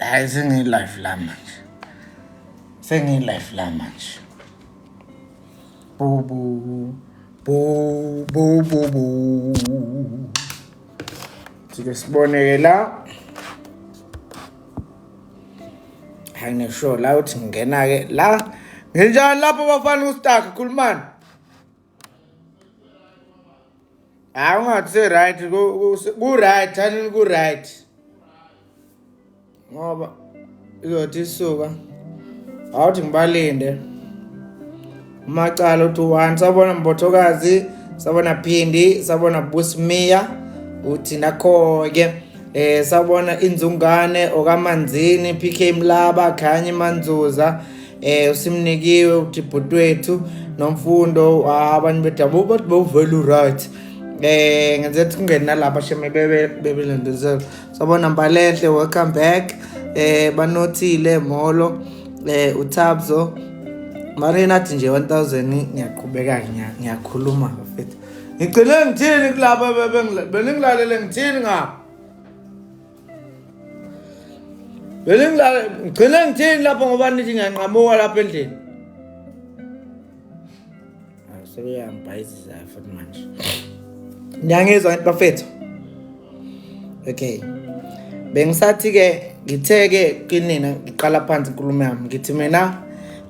Hayi sengiyi-live la manje. Sengiyi-live la manje. Bu bu bu bu bu bu. Sike siboneke la. Hayi ngisho la uthi ngingena ke la. Nginjani lapho bafana ustak khulumani. Hayi ungathi se right ku right thanini ku right. Ngoba izothi isuka awuthi ngibalinde. Umacala uthi one sabona Mbothokazi, sabona Phindi, sabona Busmiya uthi nakho ke eh sabona inzungane okamanzini PK Mlaba Khanye Manzuza eh usimnikiwe uthi bhuti wethu nomfundo abantu bedabuko bathi bowuvela uright eh ngenze ukuthi kungene nalapha sheme bebe bebelendezela sabona Mbalenhle welcome back eh banothile molo eh uThabzo Marina athi nje 1000 ngiyaqhubeka ngiyakhuluma bafethu ngigcine ngithini kulabo bengilalele ngithini ngapha Beningilale ngigcine ngithini lapho ngoba nithi ngiyanqamuka lapha endlini. Hayi sebeyangibhayizisa futhi manje. Niyangizwa ngithi bafethu. Okay. Bengisathi ke ngithe ke kinina ngiqala phansi inkulumo yami ngithi mina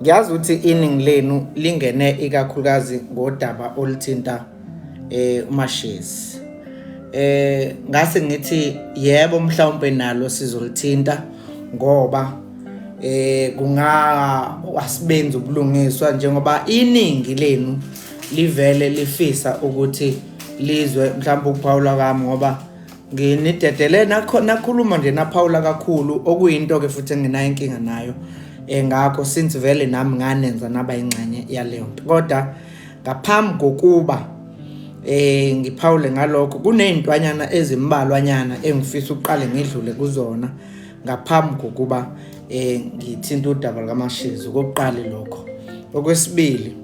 ngiyazi ukuthi iningi lenu lingene ikakhulukazi ngodaba oluthinta eh uMashezi eh ngase ngithi yebo mhlawumbe nalo sizolithinta ngoba eh kunga asibenzi ubulungiswa njengoba iningi lenu livele lifisa ukuthi lizwe mhlawumbe ukuphawula kwami ngoba nginidedele nakhuluma nje naphawula kakhulu okuyinto ke futhi engenayo inkinga nayo eh ngakho since vele nami nganenza naba ingxenye yaleyo nto kodwa Ngaphambi kokuba eh ngiphawule ngalokho kuney'ntwanyana ezimbalwanyana engifisa ukuqale ngidlule kuzona ngaphambi kokuba eh ngithinta udaba lukaMashizi okokuqala lokho okwesibili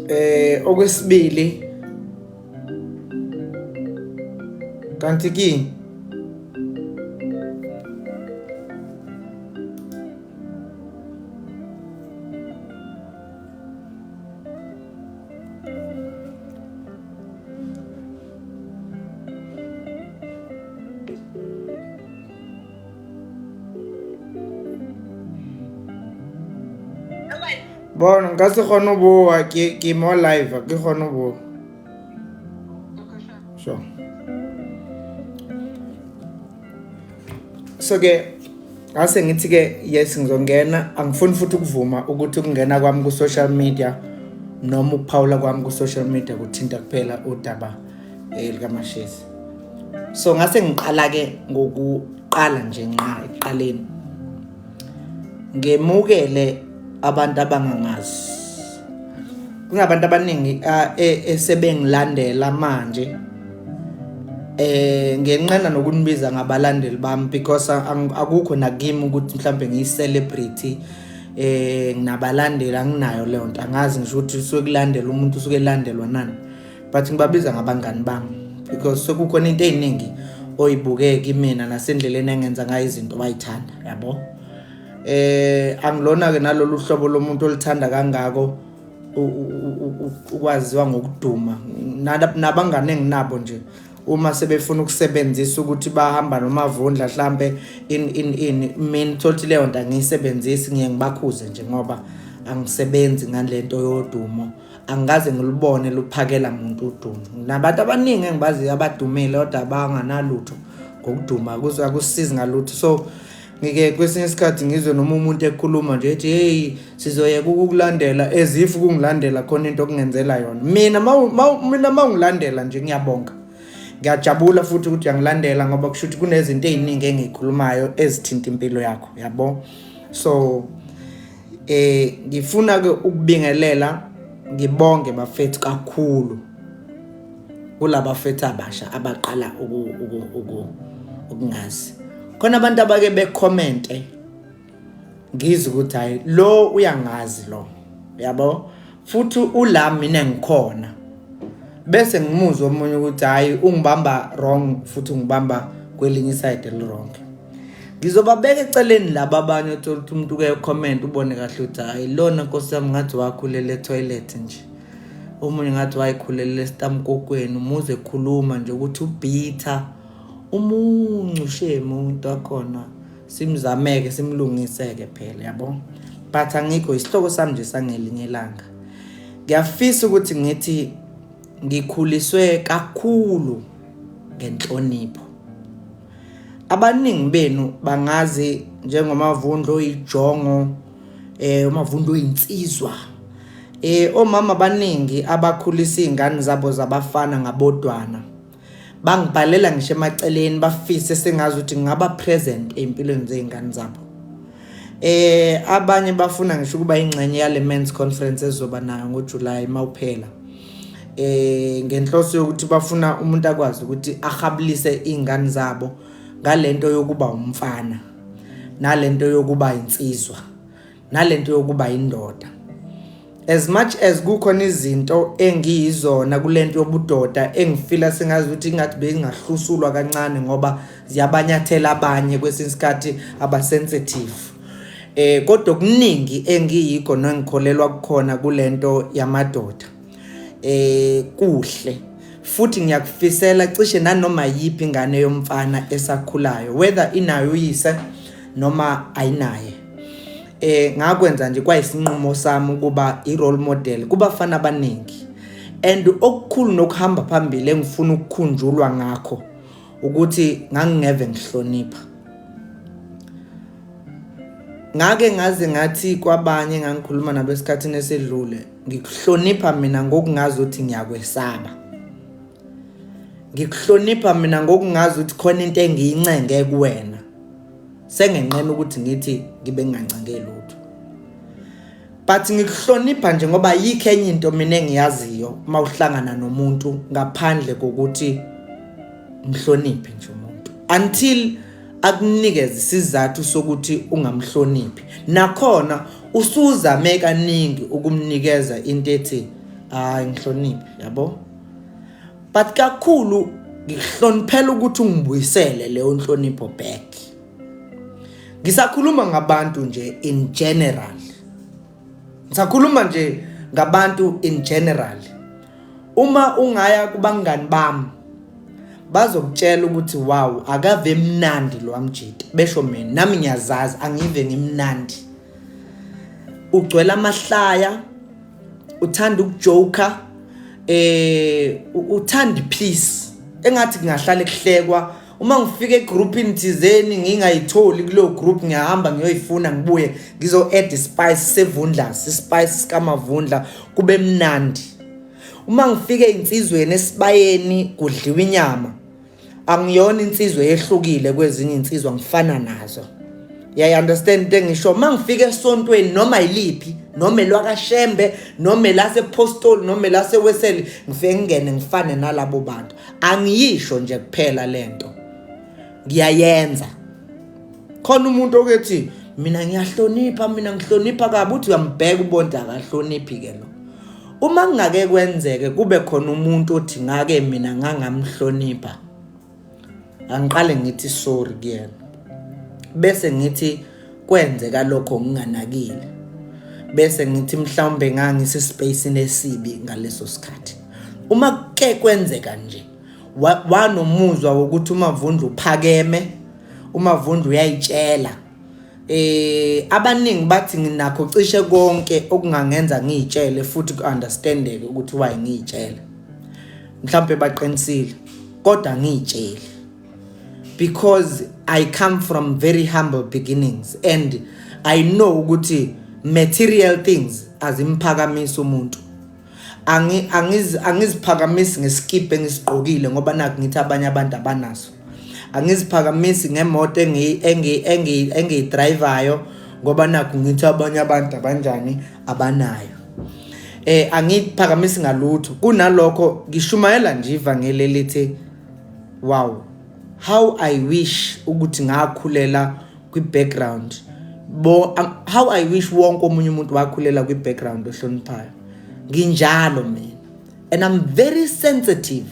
eh okwesibili kanti kini Bona nka se kgone go boa ke ke mo live ke kgone go boa. Sure. So ke ngase ngithi ke yes ngizongena angifuni futhi ukuvuma ukuthi ukungena kwami ku social media noma ukuphawula kwami ku social media kuthinta kuphela udaba eh, likaMashezi so ngase ngiqala ke ngokuqala nje nqa ekuqaleni ngemukele abantu abangangazi kunabantu abaningi e, esebengilandela manje eh ngenqena nokunibiza ngabalandeli bami because akukho nakimi ukuthi mhlambe ngiyi-celebrity eh nginabalandeli anginayo leyo nto angazi ngisho ukuthi usuke kulandela umuntu usuke elandelwa nani but ngibabiza ngabangani bami because sekukhona into eziningi oyibuke kimina nasendleleni engenza ngayo izinto bayithanda yabo eh angilona ke nalolu hlobo lomuntu olithanda kangako ukwaziwa ngokuduma nabangane enginabo nje uma sebefuna ukusebenzisa ukuthi bahamba nomavundla hlampe in in in mina thothi leyo nto angiyisebenzisi ngiye ngibakhuze nje ngoba angisebenzi ngalento yodumo angikaze ngilubone luphakela muntu udumo nabantu abaningi engibaziyo abadumile kodwa abanganalutho ngokuduma akusizi ngalutho so ngike kwesinye isikhathi ngizwe noma umuntu ekhuluma nje ethi hey sizoyeka ukukulandela as if ukungilandela khona into okungenzela yona mina mina mawungilandela nje ngiyabonga ngiyajabula futhi ukuthi uyangilandela ngoba kusho ukuthi kunezinto ey'ningi engiyikhulumayo ezithinta impilo yakho yabo so eh ngifuna ke ukubingelela ngibonge bafethu kakhulu kulabafethu abasha abaqala ukungazi khona abantu abake becommente ngizwe ukuthi hayi lo uyangazi lo yabo futhi ula mina ngikhona bese ngimuzwa omunye ukuthi hayi ungibamba wrong futhi ungibamba Kwelinye i-side eli-wrong, ngizobabeka eceleni laba abanye. Othola ukuthi umuntu uke comment, ubone kahle ukuthi hayi, lona, nkosi yami, ngathi wakhulela e-toilet nje. Omunye ngathi wayikhulelela esitamkokweni, umuze ekhuluma nje ukuthi ubhitha umuncu. Shame, umuntu wakhona simzameke, simlungiseke phela, yabo. But angikho isihloko sami nje sangelinye ilanga. Ngiyafisa ukuthi ngithi ngikhuliswe kakhulu ngenhlonipho. Abaningi benu bangazi njengoMavundla oyijongo, uMavundla oyinsizwa. Omama abaningi abakhulisa izingane zabo zabafana ngabodwana bangibhalela ngisho emaceleni, bafise sengazi ukuthi ngingaba present empilweni zey'ngane zabo. Abanye bafuna ngisho ukuba ingxenye yale men's conference ezoba nayo ngoJuly mawuphela, ngenhloso yokuthi bafuna umuntu akwazi ukuthi ahabulise iy'ngane zabo ngalento yokuba umfana, nalento yokuba insizwa, nalento yokuba indoda. As much as kukhona izinto engiyizona kulento yobudoda engifila sengazi ukuthi ingathi bengahlusulwa kancane ngoba ziyabanyathela abanye kwesinye isikhathi aba-sensitive, kodwa okuningi engiyikho nengikholelwa kukhona kulento yamadoda kuhle, futhi ngiyakufisela cishe nanoma yiphi ingane yomfana esakhulayo, whether inayo uyise noma ayinaye. Ngakwenza nje kwayisinqumo sami ukuba i-role model kubafana abaningi, and okukhulu nokuhamba phambili engifuna ukukhunjulwa ngakho ukuthi ngangingeve ngihlonipha. Ngake ngaze ngathi kwabanye ngangikhuluma nabo esikhathini esedlule, ngikuhlonipha mina ngokungazi ukuthi ngiyakwesaba. Ngikuhlonipha mina ngokungazi ukuthi khona into engiyincenge kuwena, sengenqena ukuthi ngithi ngibe ngingancenge lutho, but ngikuhlonipha nje ngoba yikho enye into mina engiyaziyo uma uhlangana nomuntu ngaphandle kokuthi mhloniphe nje umuntu until akunikeze isizathu sokuthi ungamhloniphi. Nakhona usuzame kaningi ukumnikeza into ethi hayi, ngihloniphe, yabo. But kakhulu ngikuhloniphela ukuthi ungibuyisele leyo nhlonipho back. Ngisakhuluma ngabantu nje in general, ngisakhuluma nje ngabantu in general. Uma ungaya kubangani bami, bazokutshela ukuthi wow, akave mnandi lo amjita. Besho mina, nami ngiyazazi, angive ngimnandi. Ugcwele amahlaya, uthanda ukujoka, uthanda peace, engathi kungahlala kuhlekwa. Uma ngifika egroupini thizeni ngingayitholi kuleyo group, ngiyahamba ngiyoyifuna, ngibuye ngizo add spice sevundlas, spice sikamavundla, kube mnandi. Uma ngifika einsizweni esibayeni kudliwa inyama, angiyona insizwa ehlukile kwezinye insizwa, ngifana nazo. Yeah, understand into engisho. Uma ngifika esontweni noma yiliphi, noma elwakaShembe, noma elasePostoli, noma elaseWeseli, ngifike ngingene ngifane nalabo bantu. Angiyisho nje kuphela lento, ngiyayenza. Khona umuntu okethi mina ngiyahlonipha, mina ngihlonipha kabi, uthi uyambheka ubonke akahloniphi ke lo. Uma kungake kwenzeke kube khona umuntu othi ngake mina ngangamhlonipha, angiqale ngithi sorry kuyena, bese ngithi kwenzeka lokho nginganakile, bese ngithi mhlawumbe ngangise-spacini esibi ngaleso sikhathi. Uma ke kwenzeka nje wanomuzwa wokuthi uMavundla uphakeme, uMavundla uyayitshela, abaningi bathi nginakho cishe konke okungangenza ngiyitshele futhi ku-understandeke ukuthi why ngiyitshela. Mhlawumbe baqinisile, kodwa ngiyitsheli because I come from very humble beginnings and I know ukuthi material things azimphakamisa umuntu. Angiziphakamisi ngeskipa engisigqokile ngoba nakho ngithi abanye abantu abanaso. Angiziphakamisi ngemoto engiyidrayivayo ngoba nakho ngithi abanye abantu abanjani abanayo. Angiphakamisi ngalutho. Kunalokho ngishumayela nje ivangeli elithi wow, how I wish ukuthi ngakhulela kwi-background bo how I wish wonke omunye umuntu wakhulela kwi-background ohloniphayo. Nginjalo mina and I'm very sensitive.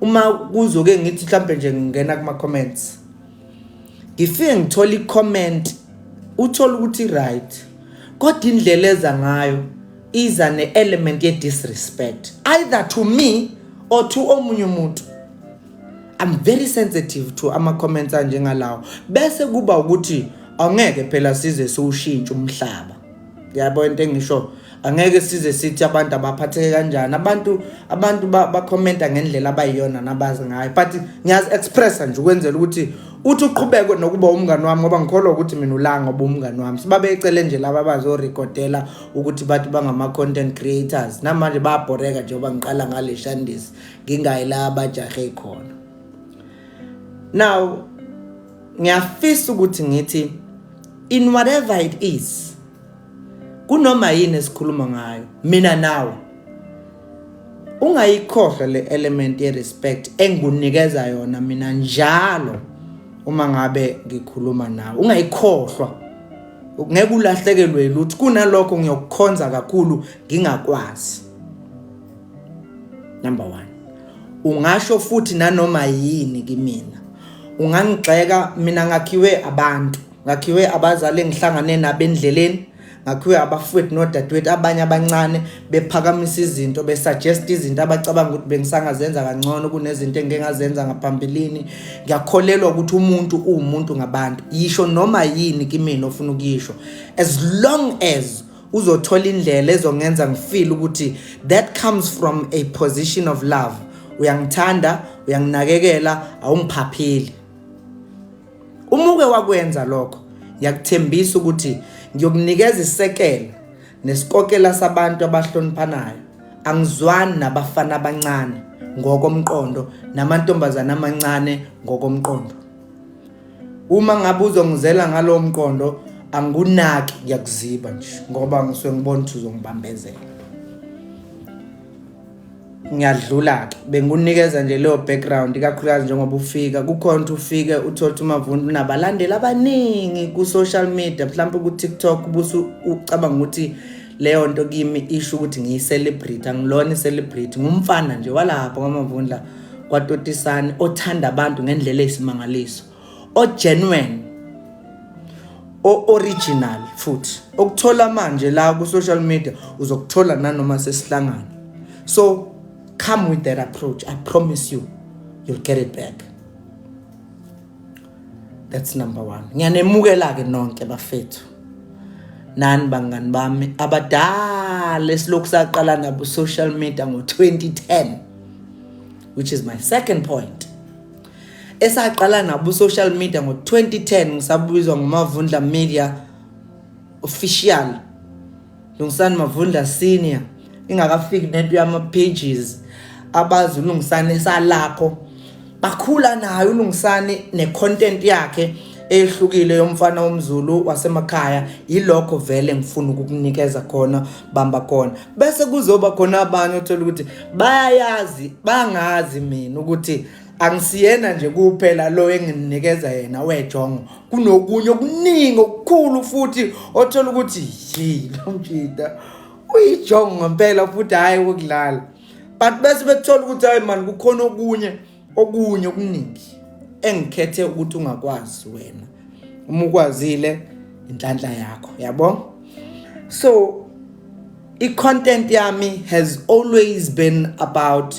Uma kuzoke ngithi mhlambe nje ngingena kuma comments, ngifike ngithola i-comment, uthola ukuthi right, kodwa indlela eza ngayo iza ne-element ye-disrespect, either to me or to omunye umuntu. I'm very sensitive to ama-comments anjengalawo. Bese kuba ukuthi angeke phela size siwushintshe umhlaba, yabo into engisho. Angeke size sithi abantu abaphatheke kanjani. Abantu bakhomenta ngendlela abayiyona nabazi ngayo, but ngiyazi-expressa nje ukwenzela ukuthi uthi uqhubeke nokuba umngani wami, ngoba ngikholwa ukuthi mina ulanga ngoba umngani wami. Sibabecele nje laba abazorekhodela ukuthi bathi bangama-content creators, namanje bayabhoreka njengoba ngiqala ngale shandisi, ngingayi la abajahe khona. Now ngiyafisa ukuthi ngithi, in whatever it is, kunoma yini esikhuluma ngayo mina nawe, ungayikhohlwa le element ye respect engikunikeza yona mina njalo uma ngabe ngikhuluma nawe. Ungayikhohlwa, ngeke ulahlekelwe lutho. Kunalokho ngiyokukhonza kakhulu ngingakwazi. Number 1, ungasho futhi nanoma yini kimina, ungangigxeka. Mina ngakhiwe abantu, ngakhiwe abazali engihlangane nabo endleleni, ngakhiwe abafowethu nodadewethu, abanye abancane bephakamisa izinto, besuggest izinto abacabanga ukuthi bengisangazenza kangcono kunezinto engike ngazenza ngaphambilini. Ngiyakholelwa ukuthi umuntu uwumuntu ngabantu. Yisho noma yini kimina ofuna ukuyisho, as long as uzothola indlela ezongenza ngifeel ukuthi that comes from a position of love, uyangithanda, uyanginakekela, awungiphapheli. Uma uke wakwenza lokho, ngiyakuthembisa ukuthi ngiyokunikeza isekela nesikokela sabantu abahloniphanayo. Angizwani nabafana abancane ngokomqondo namantombazane amancane ngokomqondo. Uma ngabe uzongizela ngalowo mqondo, angikunaki, ngiyakuziba nje, ngoba ngisuke ngibona ukuthi uzongibambezela. Ngiyadlula-ke, bengikunikeza nje leyo background, ikakhulukazi njengoba ufika kukhona ukuthi ufike uthole ukuthi uMavundla unabalandeli abaningi ku-social media, mhlawumpe ku-TikTok, ubuse ucabanga ukuthi leyo nto kimi isho ukuthi ngiyi-celebrity. Angilona i-celebrity, ngumfana nje walapha kwaMavundla kwaTotisane, othanda abantu ngendlela eyisimangaliso, o-genuine, o-original futhi. Okuthola manje la ku-social media uzokuthola nanoma sesihlangana. So come with that approach, I promise you you'll get it back. That's number one. Ngiyanemukela-ke nonke bafethu, nani bangani bami abadala esilokhu saqala nabo social media ngo-2010, which is my second point, esaqala nabo social media ngo-2010, ngisabizwa ngoMavundla Media Official, Lungisani Mavundla Senior, ingakafiki nento yama-pages. Abazi uLungisani esalapho, bakhula naye uLungisani ne-content yakhe ehlukile yomfana womZulu wasemakhaya. Yilokho vele ngifuna ukukunikeza khona, bamba khona. Bese kuzoba khona abanye othola ukuthi bayayazi, bangazi mina ukuthi angisiyena nje kuphela lo engininikeza yena wejongo, kunokunye okuningi okukhulu futhi othola ukuthi yi lo mjida uyijongo ngempela futhi, hhayi ukudlala. But bese bethola ukuthi hayi man, kukhona okunye okuningi engikhethe ukuthi ungakwazi wena. Uma ukwazile, inhlanhla yakho, yabo. So i-content yami has always been about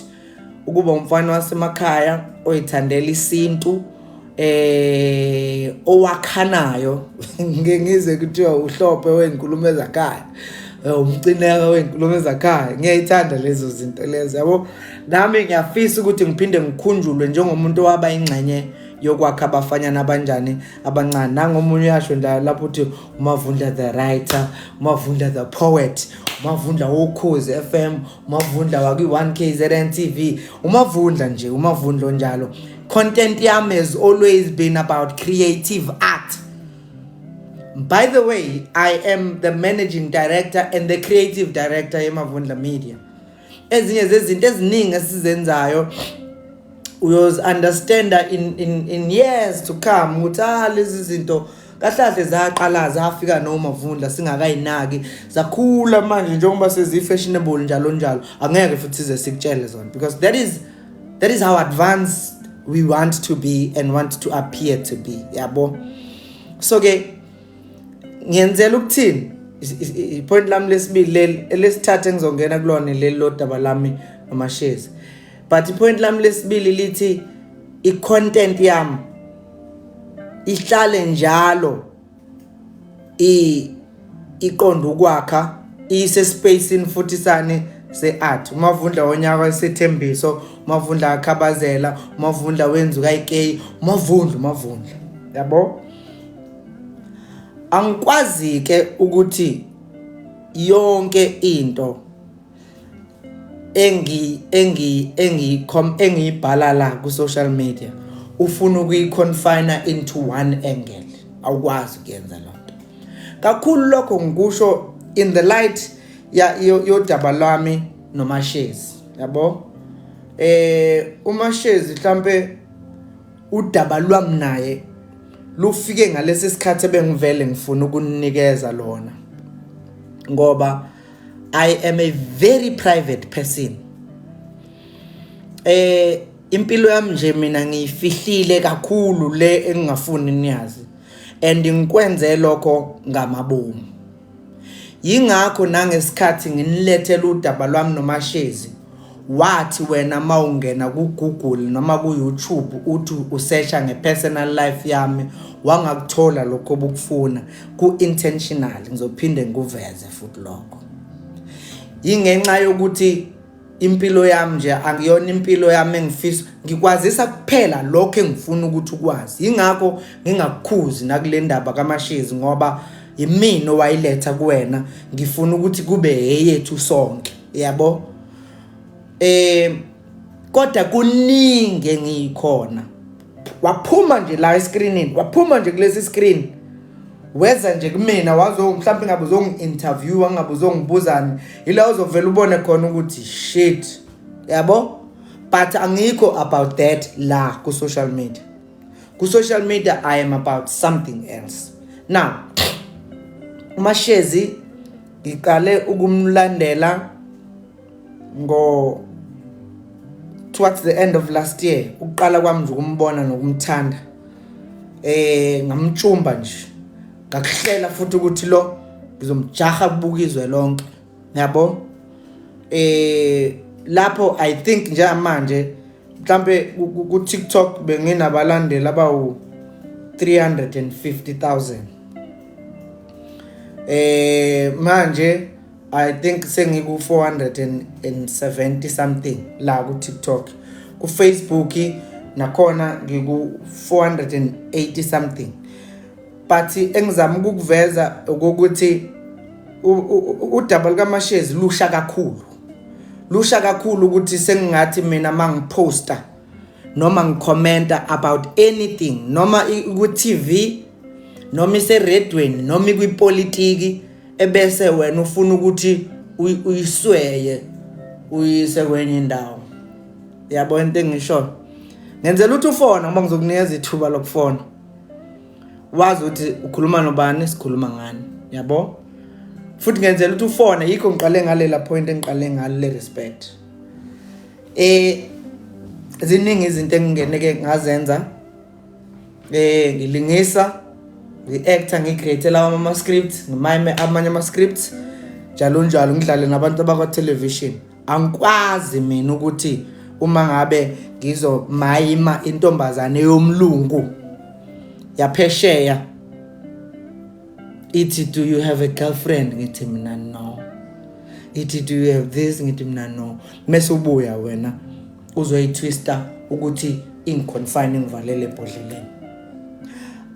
ukuba umfana wasemakhaya oyithandela isintu, owakhanayo. Ngike ngize kuthiwa uhlophe wezinkulumo ezakhaya, umcineka wezinkulumo ezakhaya. Ngiyayithanda lezo zinto lezo, yabo. Nami ngiyafisa ukuthi ngiphinde ngikhunjulwe njengomuntu owaba ingxenye yokwakha abafanyana abanjani abancane. Nangomunye uyasho njalo lapho uthi uMavundla the writer, uMavundla the poet, uMavundla woKhozi FM, uMavundla wakwi-1 KZN TV, uMavundla nje, uMavundla onjalo. Content yami has always been about creative art. By the way, I am the managing director and the creative director yeMavundla Media. Ezinye zezinto eziningi esizenzayo uyozi-understanda in years to come ukuthi ah, lezi zinto kahle kahle zaqala zafika noMavundla singakayinaki, zakhula manje njengoba sezi-fashionable njalo njalo. Angeke futhi size sikutshele zona because that is That is how advanced we want to be and want to appear to be, yabo. So ke ngiyenzela ukuthini ipoint lami lesibili leli, elesithathu engizongena kulona leli lodaba lami noMashezi, but ipoint lami lesibili lithi i-content yami ihlale njalo iqonda ukwakha, ise-spacini futhi sani se-art. Umavundla wonyaka wesethembiso, umavundla akhabazela, umavundla wenzu kayikeyi, umavundla, umavundla, yabo. Angikwazi ke ukuthi yonke into engi engi engiyikhom engiyibhala la ku social media ufuna ukuyiconfine into one angle. Awukwazi ukuyenza lonto kakhulu. Lokho ngikusho in the light ya yodaba lwami noMashezi, yabo. UMashezi mhlambe udaba lwami naye lufike ngalesi sikhathi ebengivele ngifuna ukunikeza lona, ngoba I am a very private person. Impilo yami nje mina ngiyifihlile kakhulu le engingafuni niyazi, and ngikwenze lokho ngamabomu. Yingakho nangesikhathi nginilethela udaba lwami noMashezi, wathi wena mawungena ku-Google noma ku-YouTube uthi usesha nge-personal life yami, wangakuthola lokho obukufuna. Ku-intentional, ngizophinde ngikuveze futhi lokho. Yingenxa yokuthi impilo yami nje akuyona impilo yami engifisa ngikwazisa kuphela lokho engifuna ukuthi ukwazi. Yingakho ngingakukhuzi nakule ndaba kaMashezi, ngoba yimina owayiletha kuwena, ngifuna ukuthi kube eyethu sonke, yabo. Kodwa kuningi engiyikhona. Waphuma nje la escreenini, waphuma nje kulesi screen, weza nje kumina, wazo mhlawumbe ngabe uzongi-interview, ngabe uzongibuzani, ila uzovela ubone khona ukuthi shit, yabo. But angikho about that la ku-social media. Ku-social media I am about something else. Now uMashezi ngiqale ukumlandela ngo towards the end of last year. Ukuqala kwami nje ukumbona nokumthanda, ngamtshumba nje, ngakuhlela futhi ukuthi lo ngizomjaha kubuka izwe lonke, yabo. Lapho I think njengamanje mhlambe ku TikTok benginabalandeli abawu 350,000. Manje I think sengiku 470 something la ku TikTok. Ku Facebook nakhona ngiku 480 something. But engizama ukukuveza ukuthi udaba likaMashezi lusha kakhulu, lusha kakhulu ukuthi sengingathi mina mangiposta noma ngikhomenta about anything, noma ku-TV, noma iseredweni, noma ikwipolitiki, ebese wena ufuna ukuthi uyisweye uyise kwenye indawo, yabo. Into engisho, ngenzela ukuthi ufona, ngoba ngizokunikeza ithuba lokufona, wazi ukuthi ukhuluma nobani, sikhuluma ngani, yabo. Futhi ngenzela ukuthi ufone, yikho ngiqale ngalela point engiqale ngalo le respect. Ziningi izinto engingeneke ngazenza, ngilingisa, ngi-actor, ngi-create lawa ama scripts, ngimime amanye ama scripts, njalo njalo, ngidlale nabantu abakwa television. Angikwazi mina ukuthi uma ngabe ngizomayima intombazane yomlungu yaphesheya ithi, "Do you have a girlfriend?" ngithi mina, "No." Ithi, "Do you have this?" ngithi mina, "No." Mase ubuya wena uzoyitwista ukuthi ingiconfine, ngivalele ebhodleleni.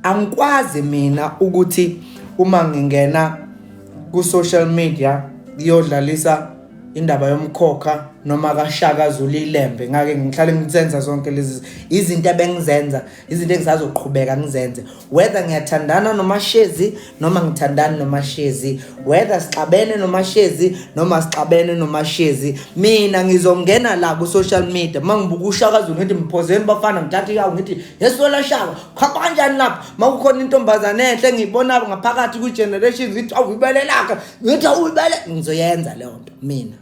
Angikwazi mina ukuthi uma ngingena ku-social media ngiyodlalisa indaba yomkhokha noma kaShaka Zulu iLembe, ngake ngihlale ngisenza zonke lezi izinto ebengizenza, izinto engisazoqhubeka ngizenze, whether ngiyathandana noMashezi noma ngithandani noMashezi, whether sixabene noMashezi noma sixabene noMashezi, mina ngizongena la ku-social media. Uma ngibuka uShaka Zulu ngithi, "Mphozeni bafana," ngithathe iyawu ngithi, "Yesola Shaka, khamba kanjani lapha?" Uma kukhona intombazane enhle engiyibona ngaphakathi kwi-generations ngithi, "Awu, ibele lakhe," ngithi, "Awu, ibele," ngizoyenza leyo nto mina,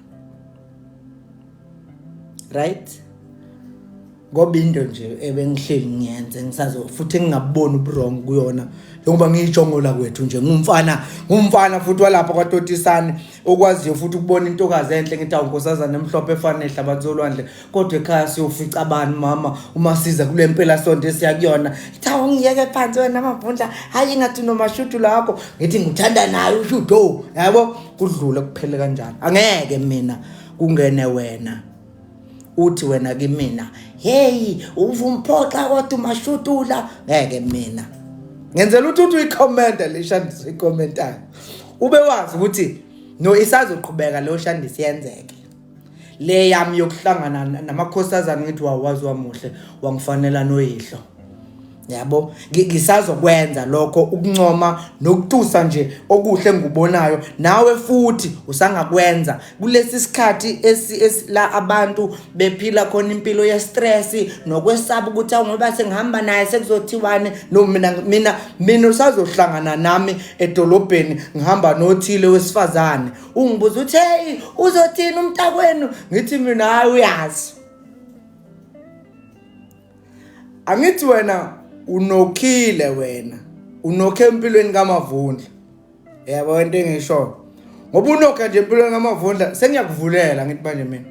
right? Ngoba into nje ebengihleli ngiyenze ngisazo futhi engingaboni ubuwrong kuyona njengoba ngiyijongola kwethu nje ngumfana ngumfana futhi walapha kwaTotisane okwaziyo futhi ukubona intokazi enhle ngithi awu nkosazana emhlophe efana nehlabathi zolwandle kodwa ekhaya siyofica abani mama uma siza kule mpela sonto esiya kuyona ithi awu ngiyeke phansi wena mavundla hayi ingathi nomashudu lakho ngithi ngithanda naye ushudo yabo kudlule kuphele kanjalo angeke mina kungene wena uthi wena kimina hey uvumphoxa kodwa umashutula ngeke mina ngenzela ukuthi uthi uyikhomenta le shandisi uyikhomentayo ube wazi ukuthi no isazoqhubeka leyo shandisi yenzeke le yami yokuhlangana namakhosazana ngithi wawazi wamuhle wangifanela noyihlo yabo ngisazokwenza lokho ukuncoma nokutusa nje okuhle engikubonayo nawe futhi usangakwenza kulesi sikhathi esi la abantu bephila khona impilo ye stress nokwesaba ukuthi awu ngoba sengihamba naye sekuzothiwani no mina mina mina usazohlangana nami edolobheni ngihamba nothile wesifazane ungibuza uthi hey uzothini umntakwenu ngithi mina hayi uyazi Angithi wena unokhile wena. Unokhe empilweni kaMavundla. Yabo into engisho. Ngoba unokha nje empilweni kaMavundla sengiyakuvulela ngithi manje mina.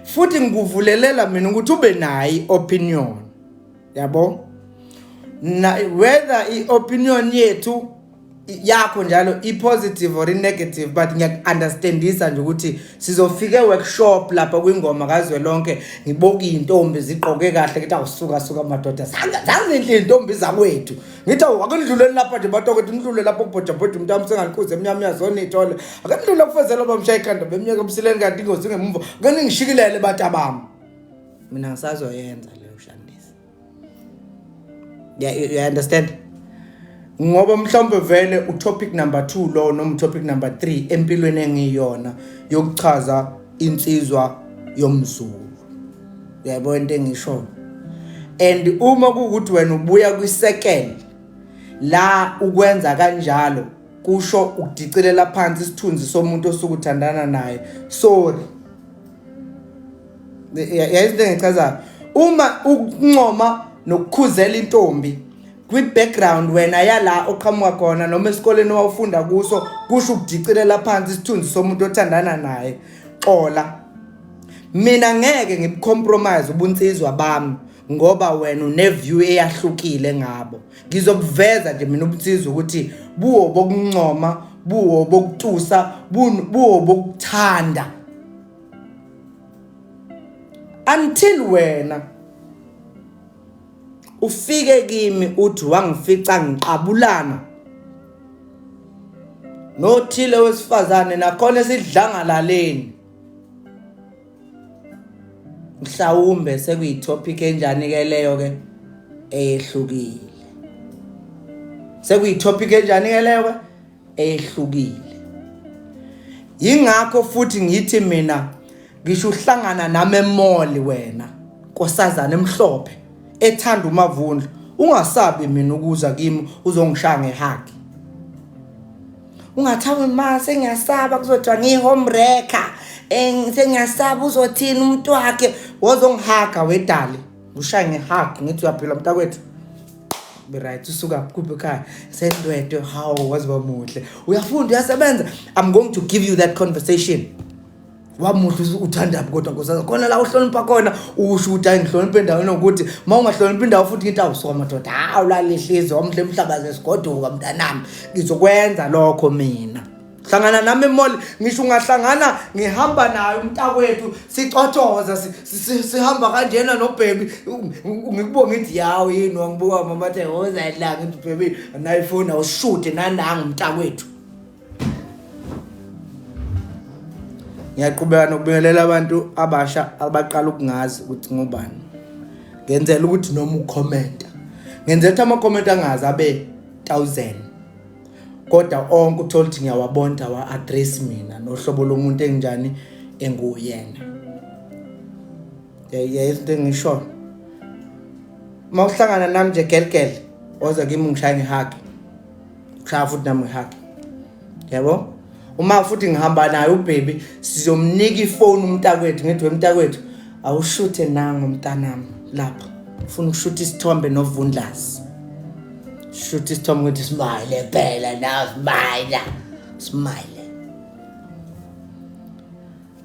Futhi ngikuvulelela mina ukuthi ube nayo i-opinion. Yabo? Na whether i-opinion yethu yakho njalo i-positive or i-negative but ngiyaku-understandisa nje ukuthi sizofika e-workshop lapha kwingoma kazwelonke ngiboka iy'ntombi zigqoke kahle ngithi awusuka suka madoda zazinhle iy'ntombi zakwethu ngithi awu ake nidluleni lapha nje batokethi nidlule lapho kubhojabhoja umuntu wami senganikuze emnyama uyazona iy'thole ake nidlule kufezela bamshaya ikhanda bemnyaka emsileni kanti ingozi ngemumva ake ningishikilele bantabami mina ngisazoyenza leyo shandisi yeah, you understand ngoba mhlawumbe vele utopic number 2 lo noma utopic number 3 empilweni engiyona yokuchaza insizwa yomZulu uyayibona into engisho and uma kuwukuthi wena ubuya kwisekele la ukwenza kanjalo kusho ukudicilela phansi isithunzi somuntu osuke uthandana naye sorry yayizinto engichazayo uma ukuncoma nokukhuzela intombi kwi-background wena yala oqhamuka khona noma esikoleni owawufunda kuso kusho ukudicilela phansi isithunzi somuntu othandana naye xola mina ngeke ngibucompromise ubunsizwa bami ngoba wena une-view eyahlukile ngabo ngizobuveza nje mina ubunsizwa ukuthi buwo bokuncoma buwo bokutusa buwo bokuthanda until wena ufike kimi uthi wangifica ngiqabulana nothile wesifazane nakhona esidlangalaleni mhlawumbe sekuyitopic enjani ke leyo ke eyehlukile sekuyitopic enjani ke leyo ke eyehlukile yingakho futhi ngithi mina ngisho uhlangana nami emall wena nkosazana emhlophe ethanda umavundla ungasabi mina ukuza kimi uzongishaya ngehug ungathi awu ma sengiyasaba kuzothiwa ngiyi-home wrecker um sengiyasaba uzothini umuntu wakhe wozongihaga wedali ngishaye ngehug ngithi uyaphila mntakwethu be right usuka kuphi ekhaya sendwedwe hawu waze wamuhle uyafunda uyasebenza i'm going to give you that conversation wamuhle uthandaphi kodwa nkosazana khona la uhlonipha khona usho ukuthi hayi ngihlonipha endaweni yokuthi uma ungahlonipha indawo futhi ngithi awusuka madoda hawu lalihlizo wamhle emhlaba zesigoduka mntanami ngizokwenza lokho mina hlangana nami emall ngisho ungahlangana ngihamba naye umntakwethu sicothoza sihamba kanjena nobhebi ngikubuka ngithi yawo yini wangibuka mama athe woza la ngithi bhebi nayo ifoni awushude nananga umntakwethu ngiyaqhubeka nokubingelela abantu abasha abaqala ukungazi ukuthi ngubani ngenzela ukuthi noma ukhomenta ngenzela ukuthi ama-comment angazi abe 1000 kodwa onke uthole ukuthi ngiyawabona awa-address mina nohlobo lomuntu enginjani enguwuyena yayizinto engishoyo uma uhlangana nami nje gelgel woza kimi ngishaya ngehug kushaya futhi nami ngehug yabo uma futhi ngihamba naye ubhebi sizomnika ifoni umntakwethu ngithi wemntakwethu awushuthe nango mntanami Lapha ufuna ukushutha isithombe novundlazi, shutha isithombe ukuthi smile phela now, smile smile.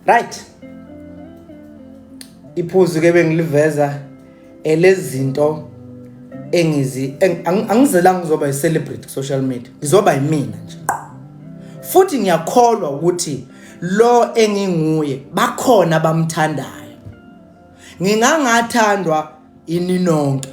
Right, iphuzu ke bengiliveza elezinto engizi angizelanga ngizoba i-celebrity ku-social media, ngizoba yimina nje. Futhi ngiyakholwa ukuthi lo enginguye bakhona abamthandayo. Ngingangathandwa ini nonke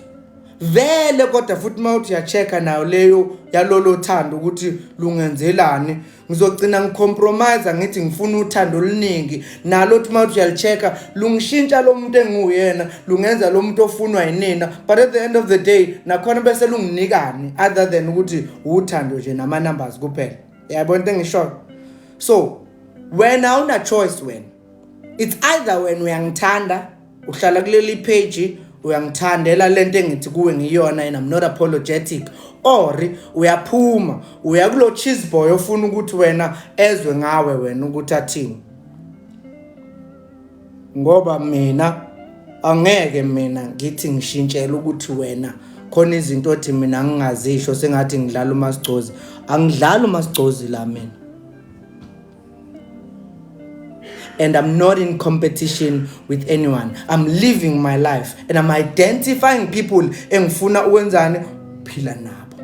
vele, kodwa futhi uma uthi uya-check-a nayo leyo yalolo thando ukuthi lungenzelani, ngizogcina ngicompromise ngithi ngifuna uthando oluningi nalo uthi uma uthi uyali-check-a lungishintsha lo muntu engiwuyena, lungenza lo muntu ofunwa yinina, but at the end of the day nakhona bese lunginikani other than ukuthi uthando nje nama-numbers kuphela. Yayibona into engishoyo? So wena awuna choice wena, it's either wena uyangithanda, uhlala kuleli page, uyangithandela lento engithi kuwe ngiyona and I'm not apologetic, or uyaphuma uya kulo cheese boy ofuna ukuthi wena ezwe ngawe wena ukuthi athini. Ngoba mina angeke mina ngithi ngishintshela ukuthi wena khona izinto othi mina ngingazisho sengathi ngidlala umasigcozi. Angidlali umasigcozi la mina, and I'm not in competition with anyone. I'm living my life and I'm identifying people engifuna ukwenzani, phila nabo,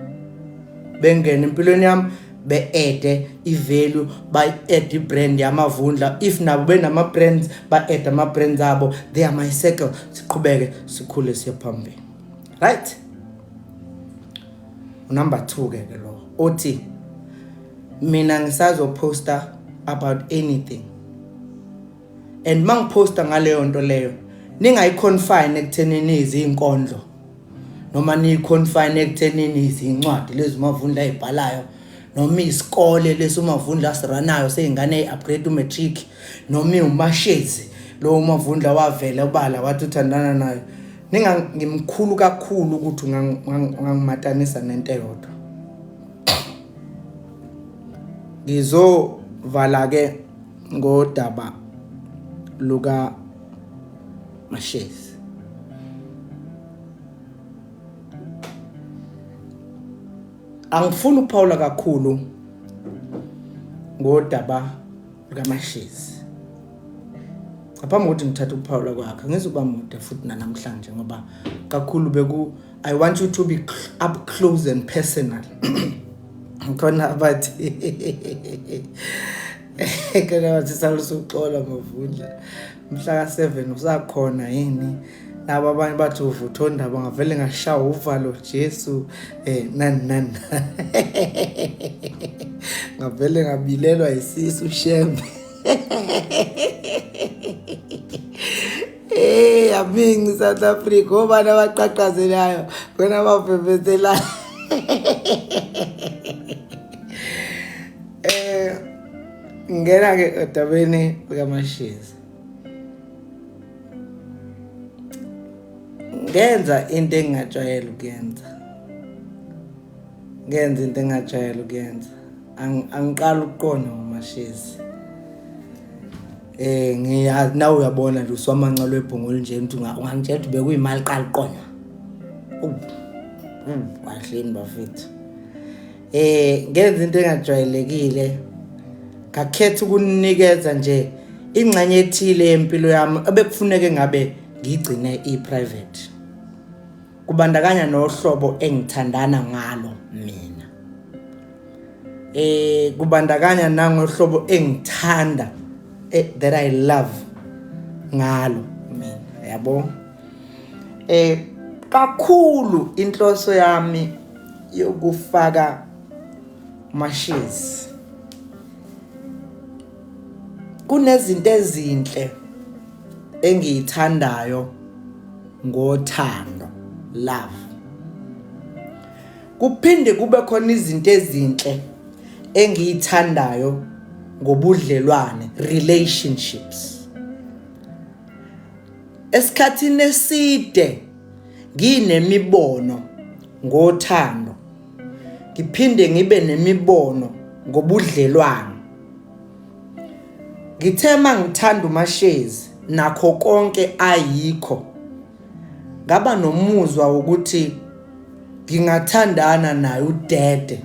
bengene empilweni yami, be-add i-value, bayi-add i-brand yamavundla. If nabo benama-brands, ba-add ama-brands abo. They are my circle. Siqhubeke sikhule siye phambili. Right, number 2 ke ke lo othi mina ngisazoposta about anything, and mangiphosta ngaleyo nto leyo ningayiconfine ekuthenini izinkondlo noma niyiconfine ekuthenini izincwadi lezi uMavundla ayibhalayo noma isikole lesi uMavundla asiranayo seyingane eyi-upgrade umatric noma iwumashezi lo uMavundla wavela ubala wathi uthandana nayo. Ningangimkhulu kakhulu ukuthi ungangimatanisa nento eyodwa. Ngizovala ke ngodaba luka Mashezi. Angifuni ukuphawula kakhulu ngodaba lukaMashezi. Ngaphambi kokuthi ngithathe ukuphawula kwakhe, ngizoba mude futhi namhlanje ngoba kakhulu beku I want you to be up close and personal. Khona abathi khona bathi salusuxola Mavundla mhla ka-7 usakhona yini, nabo abanye bathi uvutha ondaba ngavele ngashawa uvalo Jesu, nani nani, ngavele ngabilelwa isisu shembe. Hey, amingi South Africa, obani abaqhaqhazelayo khona abaveveselayo. Ngena ke odabeni likaMashezi. Ngenza into engingajwayele ukuyenza. Ngenza into engingajwayele ukuyenza. Angiqali ukuqonda ngoMashezi. Ngiyazi nawe uyabona nje uswamanca lwebhongo olunje ukuthi ungangitshela ukuthi bekuyimali qala uqonda. Kahleni bafethu. Ngenza into engajwayelekile. Ngakhetha ukunikeza nje ingxenye ethile yempilo yami ebekufuneke ngabe ngigcine i-private. Kubandakanya nohlobo engithandana ngalo mina. Kubandakanya nangohlobo engithanda that I love ngalo mina, yabo. Kakhulu inhloso yami yokufaka Mashezi, kunezinto ezinhle engiyithandayo ngothando, love. Kuphinde kube khona izinto ezinhle engiyithandayo ngobudlelwane, relationships. Esikhathini eside nginemibono ngothando, ngiphinde ngibe nemibono ngobudlelwane. Ngithe mangithanda uMashezi nakho konke ayikho, Ngaba nomuzwa wokuthi ngingathandana naye udede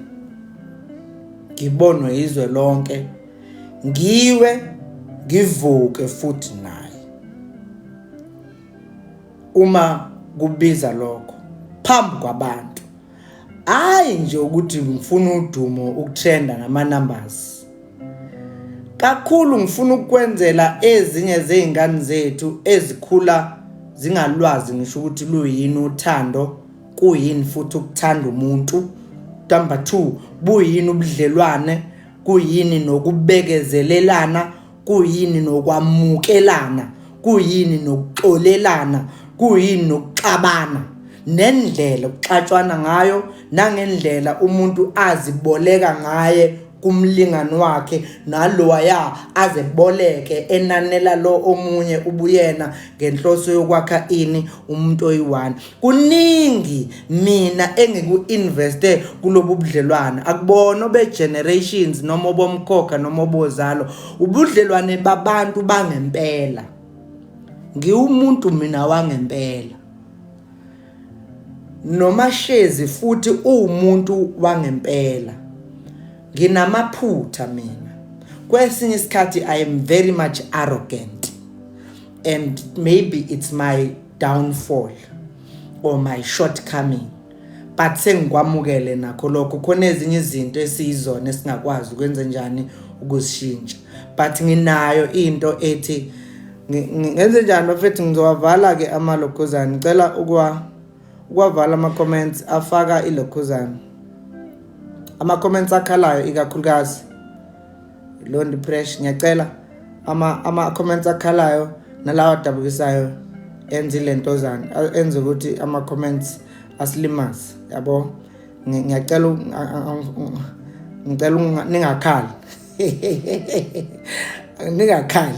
ngibonwe izwe lonke ngiwe ngivuke futhi naye uma kubiza lokho phambi kwabantu. Hayi nje ukuthi ngifuna udumo, ukutrenda nama-numbers kakhulu, ngifuna ukwenzela ezinye zey'ngane zethu ezikhula zingalwazi ngisho ukuthi luyini uthando, kuyini futhi ukuthanda umuntu. Number 2, buyini ubudlelwane, kuyini nokubekezelelana, kuyini nokwamukelana, kuyini nokuxolelana, kuyini nokuxabana, nendlela okuxatshwana ngayo, nangendlela umuntu aziboleka ngaye kumlingani wakhe, nalowaya azeboleke enanela lo omunye ubuyena ngenhloso yokwakha ini umuntu oyi-one. Kuningi mina engiku-investe kulobu budlelwane, akubona obe-generations noma obomkhokha noma obozalo, ubudlelwane babantu bangempela. Ngiwumuntu mina wangempela, noMashezi futhi uwumuntu wangempela. Nginamaphutha mina, kwesinye isikhathi I am very much arrogant and maybe it's my downfall or my shortcoming, but sengikwamukele nakho lokho. Khona ezinye izinto esiyizona esingakwazi ukwenza njani ukuzishintsha, but nginayo into ethi ngenze njani bafethu. Ngizowavala ke amalokhuzana, ngicela ukuwavala ama-comments afaka ilokhuzana, ama-comments akhalayo ikakhulukazi Londi Fresh. Ngiyacela ama-comments akhalayo nalawa adabukisayo enze ilentozana enze ukuthi ama-comments asilimaze, yabo. Ngiyacela, ngicela ningakhali, ningakhali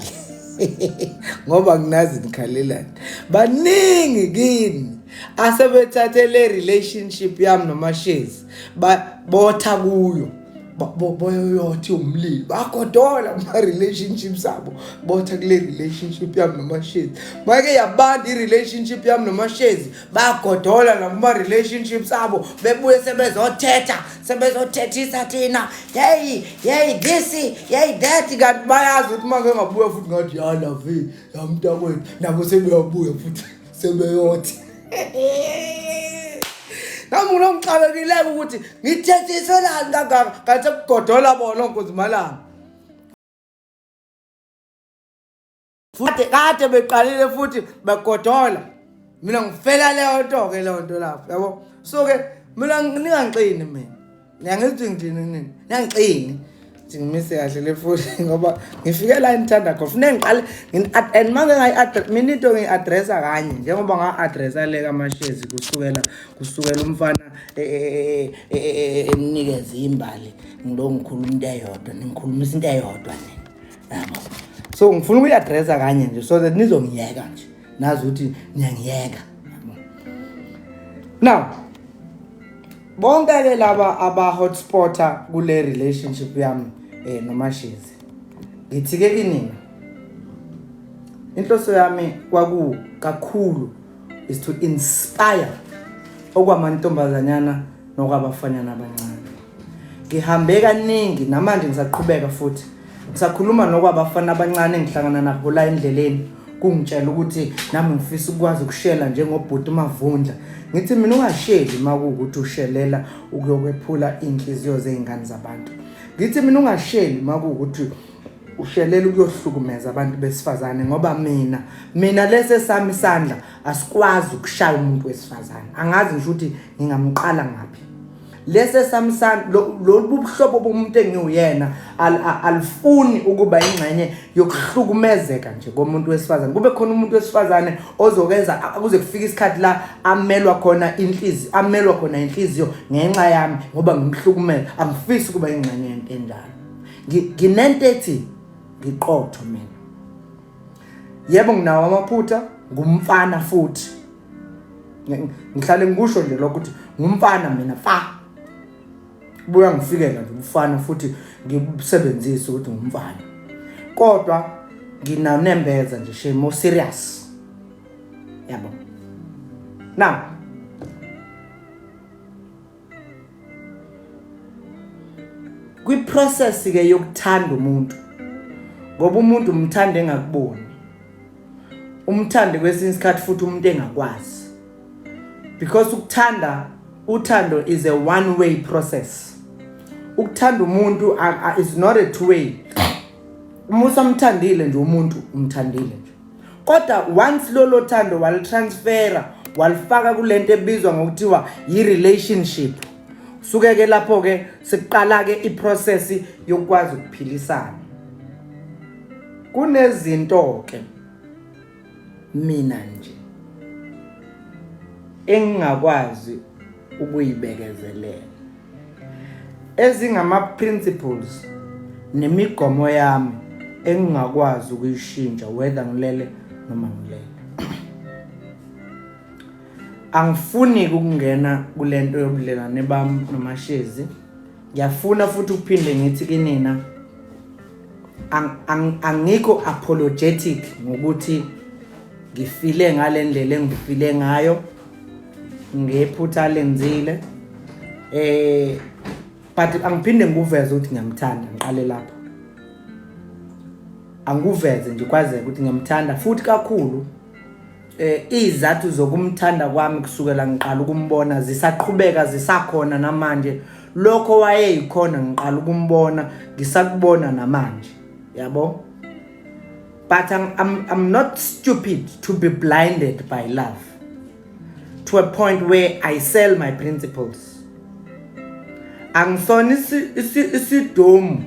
ngoba nginazi nikhalelani. Baningi kini asebethathe le relationship yami noMashezi botha kuyo, boyoyothi umlilo, bagodola kuma-relationships abo, botha kule relationship yami noMashezi. Make yabanda i-relationship yami noMashezi, bagodola nakuma-relationships abo, bebuye sebezothetha, sebezothethisa thina, "Hey, hey, this, hey, that." Kanti bayazi ukuthi uma ngingabuya futhi ngathi yala vi yamntakwethu, nabo sebeyabuya futhi sebeyothi. Nami ngilongixakekileke ukuthi ngithethiselani kangaka, kanti sekugodola bona onkunzimalanga futhi kade beqalile futhi begodola. Mina ngifela leyo nto-ke, leyo nto lapho, yabo. So-ke mina ningangixini mina, niyangithi ngithini nini, niyangixini. Ngimise kahle le futhi ngoba ngifike la enithanda khona. Funeka ngiqale and uma ngingayi mina into ngiyi-addressa kanye njengoba nga-addressa le kaMashezi, kusukela umfana emnikeze imbali, ngilo ngikhuluma into eyodwa, ningikhulumisa into eyodwa nina, yabo. So ngifuna ukuyi-addressa kanye nje so that nizongiyeka nje, nazi ukuthi niyangiyeka. Now bonke-ke laba aba-hotspota kule relationship yami noMashezi, ngithi-ke kinina, inhloso yami kwaku kakhulu is to inspire okwamantombazanyana nokwabafanyana abancane. Ngihambe kaningi, namanje ngisaqhubeka futhi ngisakhuluma nokwabafana abancane engihlangana nabo la endleleni, kungitshela ukuthi nami ngifisa ukwazi ukushela njengobhuti uMavundla. Ngithi mina ungasheli uma kuwukuthi ushelela ukuyokwephula iy'nhliziyo zey'ngane zabantu. Ngithi mina ungasheli uma kuwukuthi ushelela ukuyohlukumeza abantu besifazane, ngoba mina lesi esami isandla asikwazi ukushaya umuntu wesifazane, angazi ngisho ukuthi ngingamqala ngaphi. Lesi esami isandla, lolu buhlobo bomuntu engiwuyena alifuni ukuba ingxenye yokuhlukumezeka nje komuntu wesifazane, kube khona umuntu wesifazane ozokwenza kuze kufike isikhathi la amelwa khona inhliziyo, amelwa khona inhliziyo ngenxa yami ngoba ngimhlukumeza. Angifisi ukuba ingxenye yento enjalo. Nginento ethi ngiqotho mina. Yebo, nginawo amaphutha, ngumfana futhi ngihlale ngikusho nje lokho ukuthi ngumfana mina fa, buya ngifikela nje umfana futhi ngibusebenzise ukuthi ngumfana, kodwa nginanembeza nje shame o serious, yabo. Now kwi-process ke yokuthanda umuntu, ngoba umuntu umthanda engakuboni, umthande kwesinye isikhathi futhi umuntu engakwazi, because ukuthanda, uthando is a one way process. Ukuthanda umuntu is not a two way. Uma usamthandile nje umuntu, umthandile nje, kodwa once lolo thando walitransfera walifaka kulento ebizwa ngokuthiwa yi-relationship, suke-ke lapho-ke sekuqala-ke iprocess yokukwazi ukuphilisana. Kunezinto-ke mina nje engingakwazi ukuyibekezelela, ezingama-principles nemigomo yami engingakwazi ukuyishintsha, whether ngilele noma ngilele. Angifuni ukungena kulento yobudlelwane bami noMashezi. Ngiyafuna futhi ukuphinde ngithi kinina, angikho apologetic ngokuthi ngifile ngale ndlela engifile ngayo ngephutha alenzile, but angiphinde ngikuveze ukuthi ngiyamthanda. Ngiqale lapho, angikuveze nje kwazeke ukuthi ngiyamthanda futhi kakhulu. Izathu zokumthanda kwami kusukela ngiqala ukumbona zisaqhubeka, zisakhona namanje. Lokho wayeyikhona ngiqala ukumbona, ngisakubona namanje, yabo. But I'm not stupid to be blinded by love to a point where I sell my principles. Angisona isidomu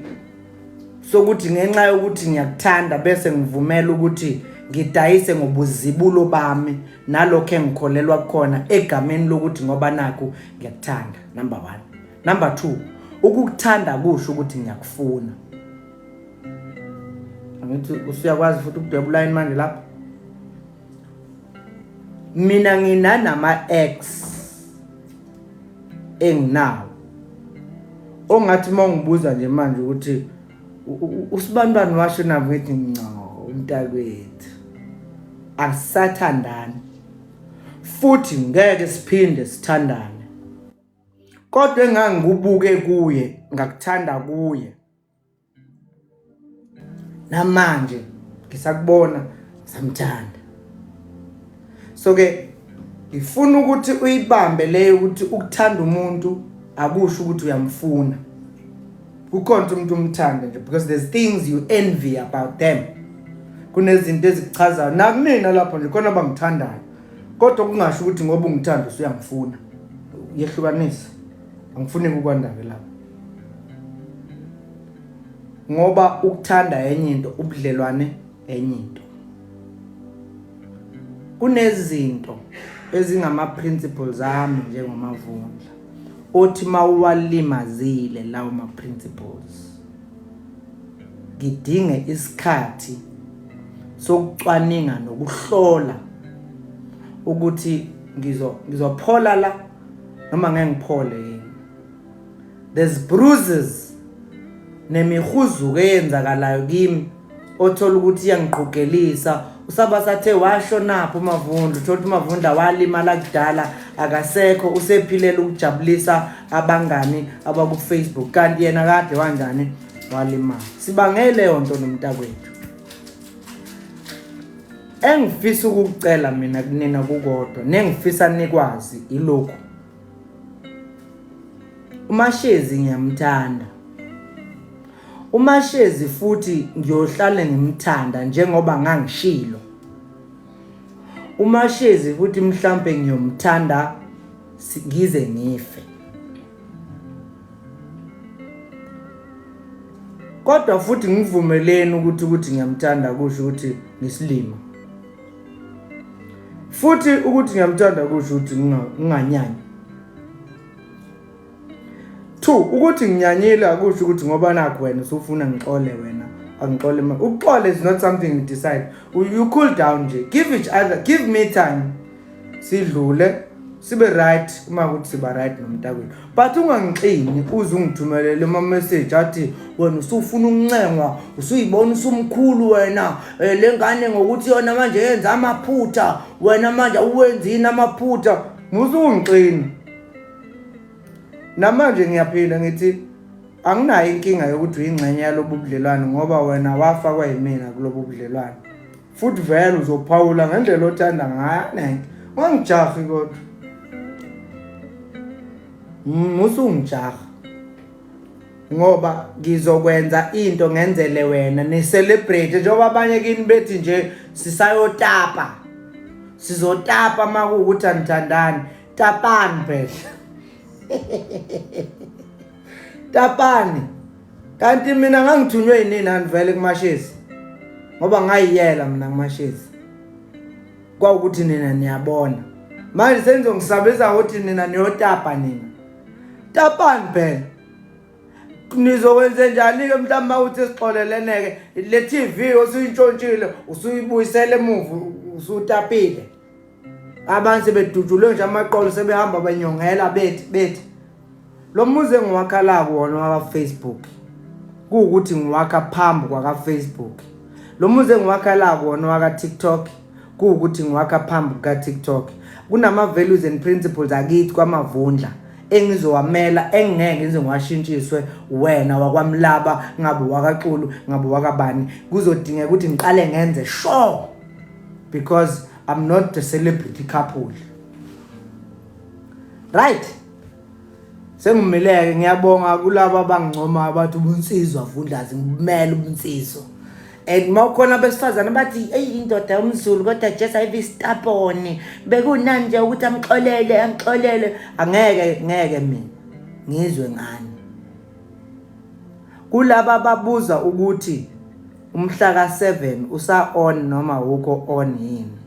sokuthi ngenxa yokuthi ngiyakuthanda bese ngivumela ukuthi ngidayise ngobuzibulo bami nalokho engikholelwa kukhona egameni lokuthi ngoba nakhu ngiyakuthanda. Number 1. Number 2, ukukuthanda kusho ukuthi ngiyakufuna. Angithi usuyakwazi futhi ukudweba ulayini manje lapho. Mina nginanama ex enginawo ongathi uma ungibuza nje manje ukuthi usibanibani washo nabo, ngithi nco umntakwethu, asisathandani futhi ngeke siphinde sithandane, kodwa engangikubuke kuye ngakuthanda kuye, namanje ngisakubona, ngisamthanda. So ke ngifuna ukuthi uyibambe leyo, ukuthi ukuthanda umuntu akusho ukuthi uyamfuna. Kukhona umuntu umthande nje because there's things you envy about them, kunezinto ezikuchazayo. Nakumina lapho nje khona abangithandayo, kodwa kungasho ukuthi ngoba ungithanda usuyangifuna. Yehlukanisa, angifuni ukwanda-ke lapho, ngoba ukuthanda enye into, ubudlelwane enye into. Kunezinto ezingama-principles ami njengoMavundla, othi mawuwalimazile lawo ma-principles, ngidinge isikhathi sokucwaninga nokuhlola ukuthi ngizophola la noma ngeke ngiphole yini. There's bruises nemihuzuko eyenzakalayo kimi, othola ukuthi iyangiqhugelisa. Usaba sathe washonaphi uMavundla, uthola ukuthi uMavundla walimala kudala, akasekho, usephilela ukujabulisa abangani abaku-Facebook, kanti yena kade wanjani, walimala. Sibange leyo nto nomntakwethu. Engifisa ukukucela mina kunina kukodwa, nengifisa nikwazi ilokhu: uMashezi ngiyamthanda uMashezi, futhi ngiyohlale ngimthanda njengoba ngangishilo uMashezi, futhi mhlambe ngiyomthanda ngize ngife. Kodwa futhi ngivumeleni ukuthi ngiyamthanda kusho ukuthi ngisilima, futhi ukuthi ngiyamthanda kusho ukuthi nginganyanyi. Two, ukuthi nginyanyile akusho ukuthi ngoba nakho wena usufuna ngixole, wena angixole. Ukuxola is not something you decide. You cool down nje, give each other, give me time, sidlule. Sibe right uma ukuthi siba right nomntakwethu, but ungangixini uze ungithumelele ama-message athi wena usufuna ukuncengwa, usuyibona usumkhulu wena, le ngane ngokuthi yona manje yenza amaphutha, wena manje awuwenzini amaphutha. Musungixini. Namanje ngiyaphila ngithi anginayo inkinga yokuthi uyingxenye yalobu budlelwane, ngoba wena wafakwa yimina kulobu budlelwane, futhi vele uzophawula ngendlela othanda ngayo. Nenke ungangijahi, kodwa musungijaha ngoba ngizokwenza into ngenzele wena ni-celebrate, njengoba abanye kini bethi nje sisayotapa, sizotapa. Uma kuwukuthi anithandani, tapani phela, tapani. Kanti mina ngangithunywe yinini anivele kuMashezi? Ngoba ngayiyela mina kuMashezi, kwawukuthi nina niyabona manje senizongisabisa ukuthi nina niyotapa. Nina tapani phela, nizokwenze njani-ke? Mhlawumbe uma uthi sixolelene-ke, le TV osuyintshontshile usuyibuyisela emuva, usutapile. Abantu sebedutshulwe nje amaqolo, sebehamba benyongela, bethi bethi lo muzi engiwakhala kuwona waka-Facebook, kuwukuthi ngiwakha phambi kwaka-Facebook. Lo muzi engiwakhala kuwona waka-TikTok, kuwukuthi ngiwakha phambi kuka-TikTok. Kunama-values and principles akithi kwaMavundla engizowamela, engingeke ngize ngiwashintshiswe wena wakwaMlaba, ngabe wakaXulu, ngabe wakabani. Kuzodingeka ukuthi ngiqale ngenze sure, because I'm not the celebrity couple, right? Sengimileke. Ngiyabonga kulabo abangincoma, bathi ubunsizwa Vundlazi, ngibumele ubunsizwa. And mawukhona abesifazane bathi, "Eyi, indoda yomZulu kodwa just ayibe stubborn, bekunani nje ukuthi amxolele, amxolele." Angeke, ngeke mina ngizwe ngani. Kulaba ababuza ukuthi umhla ka-7 usa on noma ukho on yini,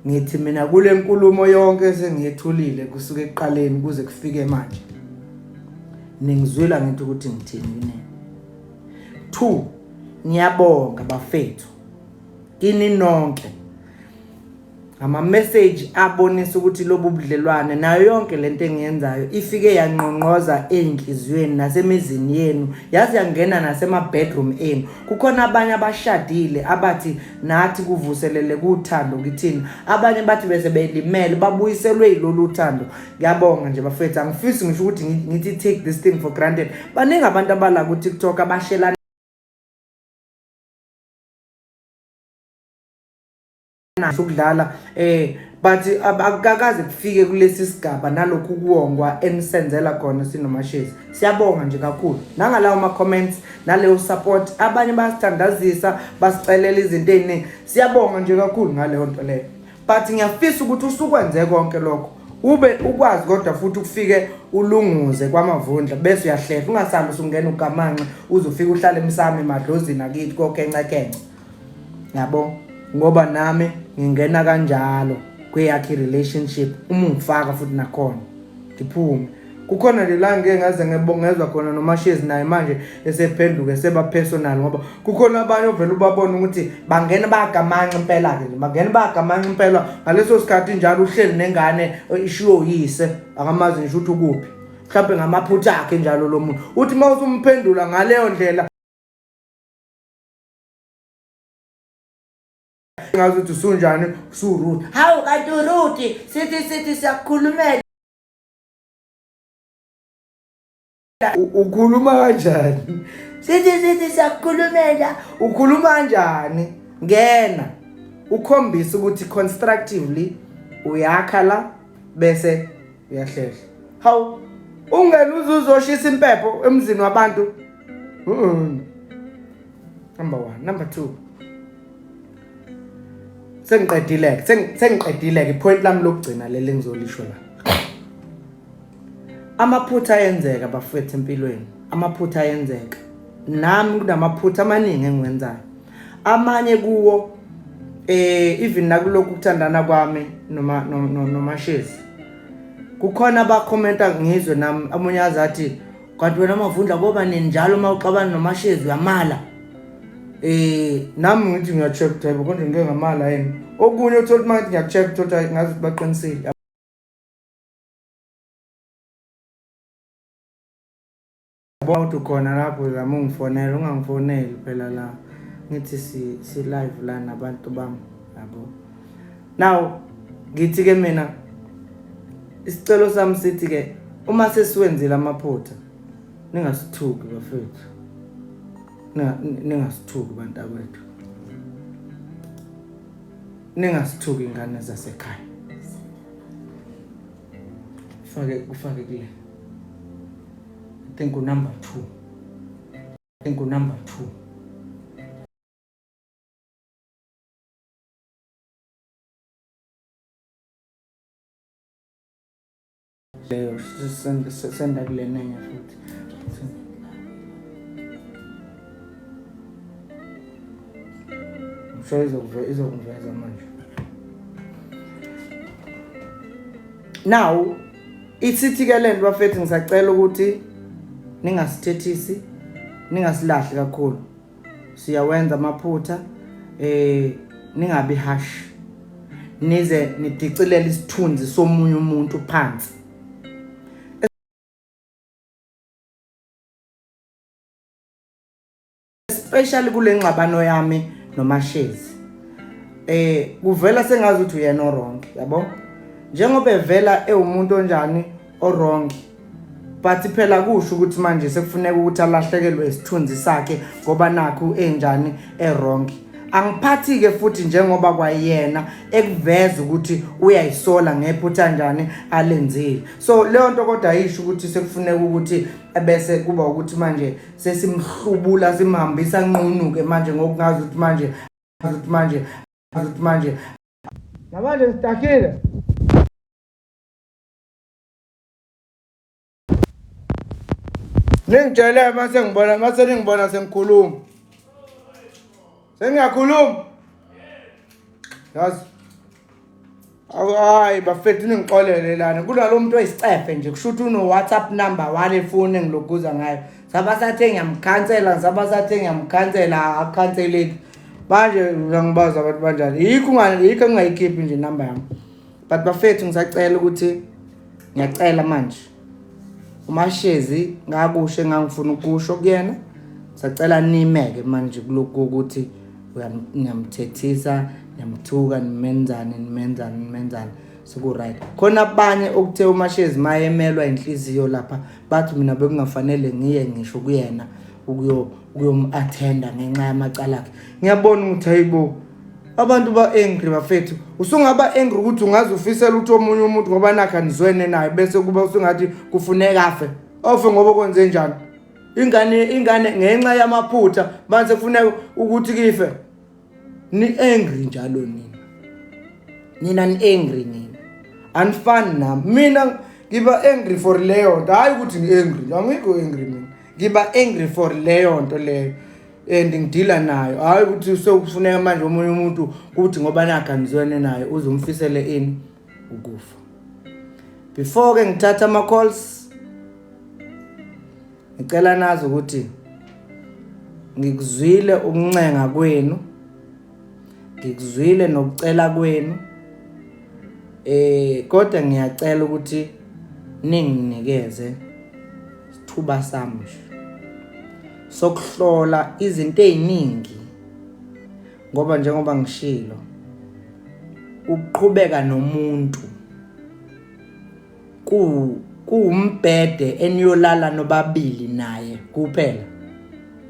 ngithi mina kule nkulumo yonke esengiyethulile kusuka ekuqaleni kuze kufike manje, ningizwila ngithi ukuthi ngithini kunini. 2, ngiyabonga bafethu kini nonke ama-message abonisa ukuthi lobu budlelwane nayo yonke lento engiyenzayo ifike yanqonqoza ey'nhliziyweni nasemizini yenu, yaze yangena nasema-bedroom enu. Kukhona abanye abashadile abathi nathi kuvuselele kuthando kithina, abanye bathi bese belimele babuyiselwe yilolu thando. Ngiyabonga nje bafethu, angifisi ngisho ukuthi ngithi take this thing for granted. Baningi abantu abala ku-TikTok abashelana ukudlala, but akukakaze kufike kulesi sigaba nalokhu kuwongwa enisenzela khona sinoMashezi. Siyabonga nje kakhulu nangalawo ma-comments naleyo support. Abanye bayasithandazisa, basicelela izinto ey'ningi. Siyabonga nje kakhulu ngaleyo nto leyo, but ngiyafisa ukuthi usukwenze konke lokho ube ukwazi kodwa futhi ukufike ulunguze kwaMavundla, bese uyahlehla, ungasambi usungena ugamanxe uze ufike uhlale emsamo emadlozini akithi kokencekence, yabo. Ngoba nami ngingena kanjalo kweyakhe relationship, uma ungifaka futhi nakhona ngiphume. Kukhona nje la ngike ngaze ngezwa khona noMashezi naye manje esephenduke seba personal, ngoba kukhona abanye ovela ubabona ukuthi bangena bagamanxa impela ke nje, bangena bagamanxa impela ngaleso sikhathi njalo uhleli nengane ishiwo uyise, akamazi ngisho ukuthi ukuphi, mhlawumbe ngamaphutha akhe njalo. Lo muntu uthi uma usumphendula ngaleyo ndlela, ngazi ukuthi usunjani, usu-rude. Hawu, kanti u-rude, sithi siyakukhulumela. Ukhuluma kanjani? Sithi siyakukhulumela, ukhuluma kanjani? Ngena ukhombisa ukuthi constructively uyakha la, bese uyahlehla. Hawu, ungena uze uzoshisa impepho emzini wabantu. Number 1, number 2, sengiqedile, sengiqedile ke. Point lami lokugcina leli engizolisho la: amaphutha ayenzeka bafethu empilweni, amaphutha ayenzeka. Nami kunamaphutha amaningi engiwenzayo, amanye kuwo even nakulokhu kuthandana kwami noma noMashezi, kukhona abakhomenta, ngizwe nami omunye azathi, "Kanti wena Mavundla koba nini njalo uma uxabana noMashezi uyamala?" Nami ngithi ngiya-check, yabo, konje ngike ngamala yini? Okunye uthola ukuthi uma ngithi ngiya-check, uthola ngazi ukuthi baqinisile. Ngiyabona ukuthi ukhona lapho, zama ungifonela, ungangifoneli phela la. Ngithi si si live la nabantu bami, yabo. Now ngithi ke mina isicelo sami sithi ke uma sesiwenzile amaphutha ningasithuki bafethu. Ningasithuki bantakwethu. Ningasithuki ingane zasekhaya. Fake kufake kule. I think unumber 2. I think unumber 2. Leyo senda kulena enye futhi. I'm sure izokuveza manje. Now isithi ke lento bafethu ngisacela ukuthi ningasithethisi ningasilahli kakhulu. Siyawenza amaphutha eh ningabi harsh. Nize nidicilele isithunzi somunye umuntu phansi. Especially kule ngxabano yami noMashezi. Kuvela sengazi ukuthi uyena o-wrong, yabo? Njengoba evela ewumuntu onjani o-wrong. But phela kusho ukuthi manje sekufuneka ukuthi alahlekelwe isithunzi sakhe ngoba nakhu enjani e-wrong. Angiphathi ke futhi njengoba kwayena ekuveza ukuthi uyayisola ngephutha kanjani alenzile. So leyo nto kodwa ayisho ukuthi sekufuneka ukuthi ebese kuba ukuthi manje sesimhlubula simhambisa nqunu ke manje ngokungazi ukuthi manje ukuthi manje ukuthi manje namanje ngitakile. Ningitshele mase ngibona mase ningibona sengikhuluma. Sengiyakhuluma. Yazi. Hayi bafethu ningixolele lana. Kunalo muntu oyisicefe nje kusho ukuthi uno WhatsApp number wale phone engilokuza ngayo. Saba sathe ngiyamkhansela, saba sathe ngiyamkhansela, akukhanseleki. Manje ngibaza abantu banjani. Yikho ungani yikho engingayikhiphi nje number yami. But bafethu ngisacela ukuthi ngiyacela manje. UMashezi ngakusho engangifuna ukusho kuyena. Sacela nimeke manje kulokhu ukuthi niyamthethisa, niyamthuka, nimenzani, nimenzani, nimenzani. Seku-right. Khona abanye okuthe uMashezi mayemelwa inhliziyo lapha bathi mina bekungafanele ngiye ngisho kuyena ukuyom-attenda ngenxa yamacala akhe. Ngiyabona ukuthi hayibo abantu ba-angry bafethu. Usungaba angry ukuthi ungaze ufisela ukuthi omunye umuntu ngoba nakho anizwene naye bese kuba usungathi kufuneka afe. Ofe ngoba kwenze njani? Ingane ngenxa yamaphutha manje kufuneka ukuthi kife. Ni angry njalo nina. Nina ni angry nina. Anifani nami. Mina ngiba angry for leyo nto. Hayi ukuthi ngi angry. Angikho angry mina. Ngiba angry for leyo nto leyo. And ngidila nayo. Hayi ukuthi sekufuneka manje omunye umuntu ukuthi ngoba nakho anizwene naye uzumfisele ini ukufa. Before ke ngithatha ama calls ngicela nazi ukuthi ngikuzwile ukuncenga kwenu, ngikuzwile nokucela kwenu, kodwa ngiyacela ukuthi ninginikeze isithuba sami nje sokuhlola izinto eziningi, ngoba njengoba ngishilo ukuqhubeka nomuntu kuwumbhede eniyolala nobabili naye kuphela.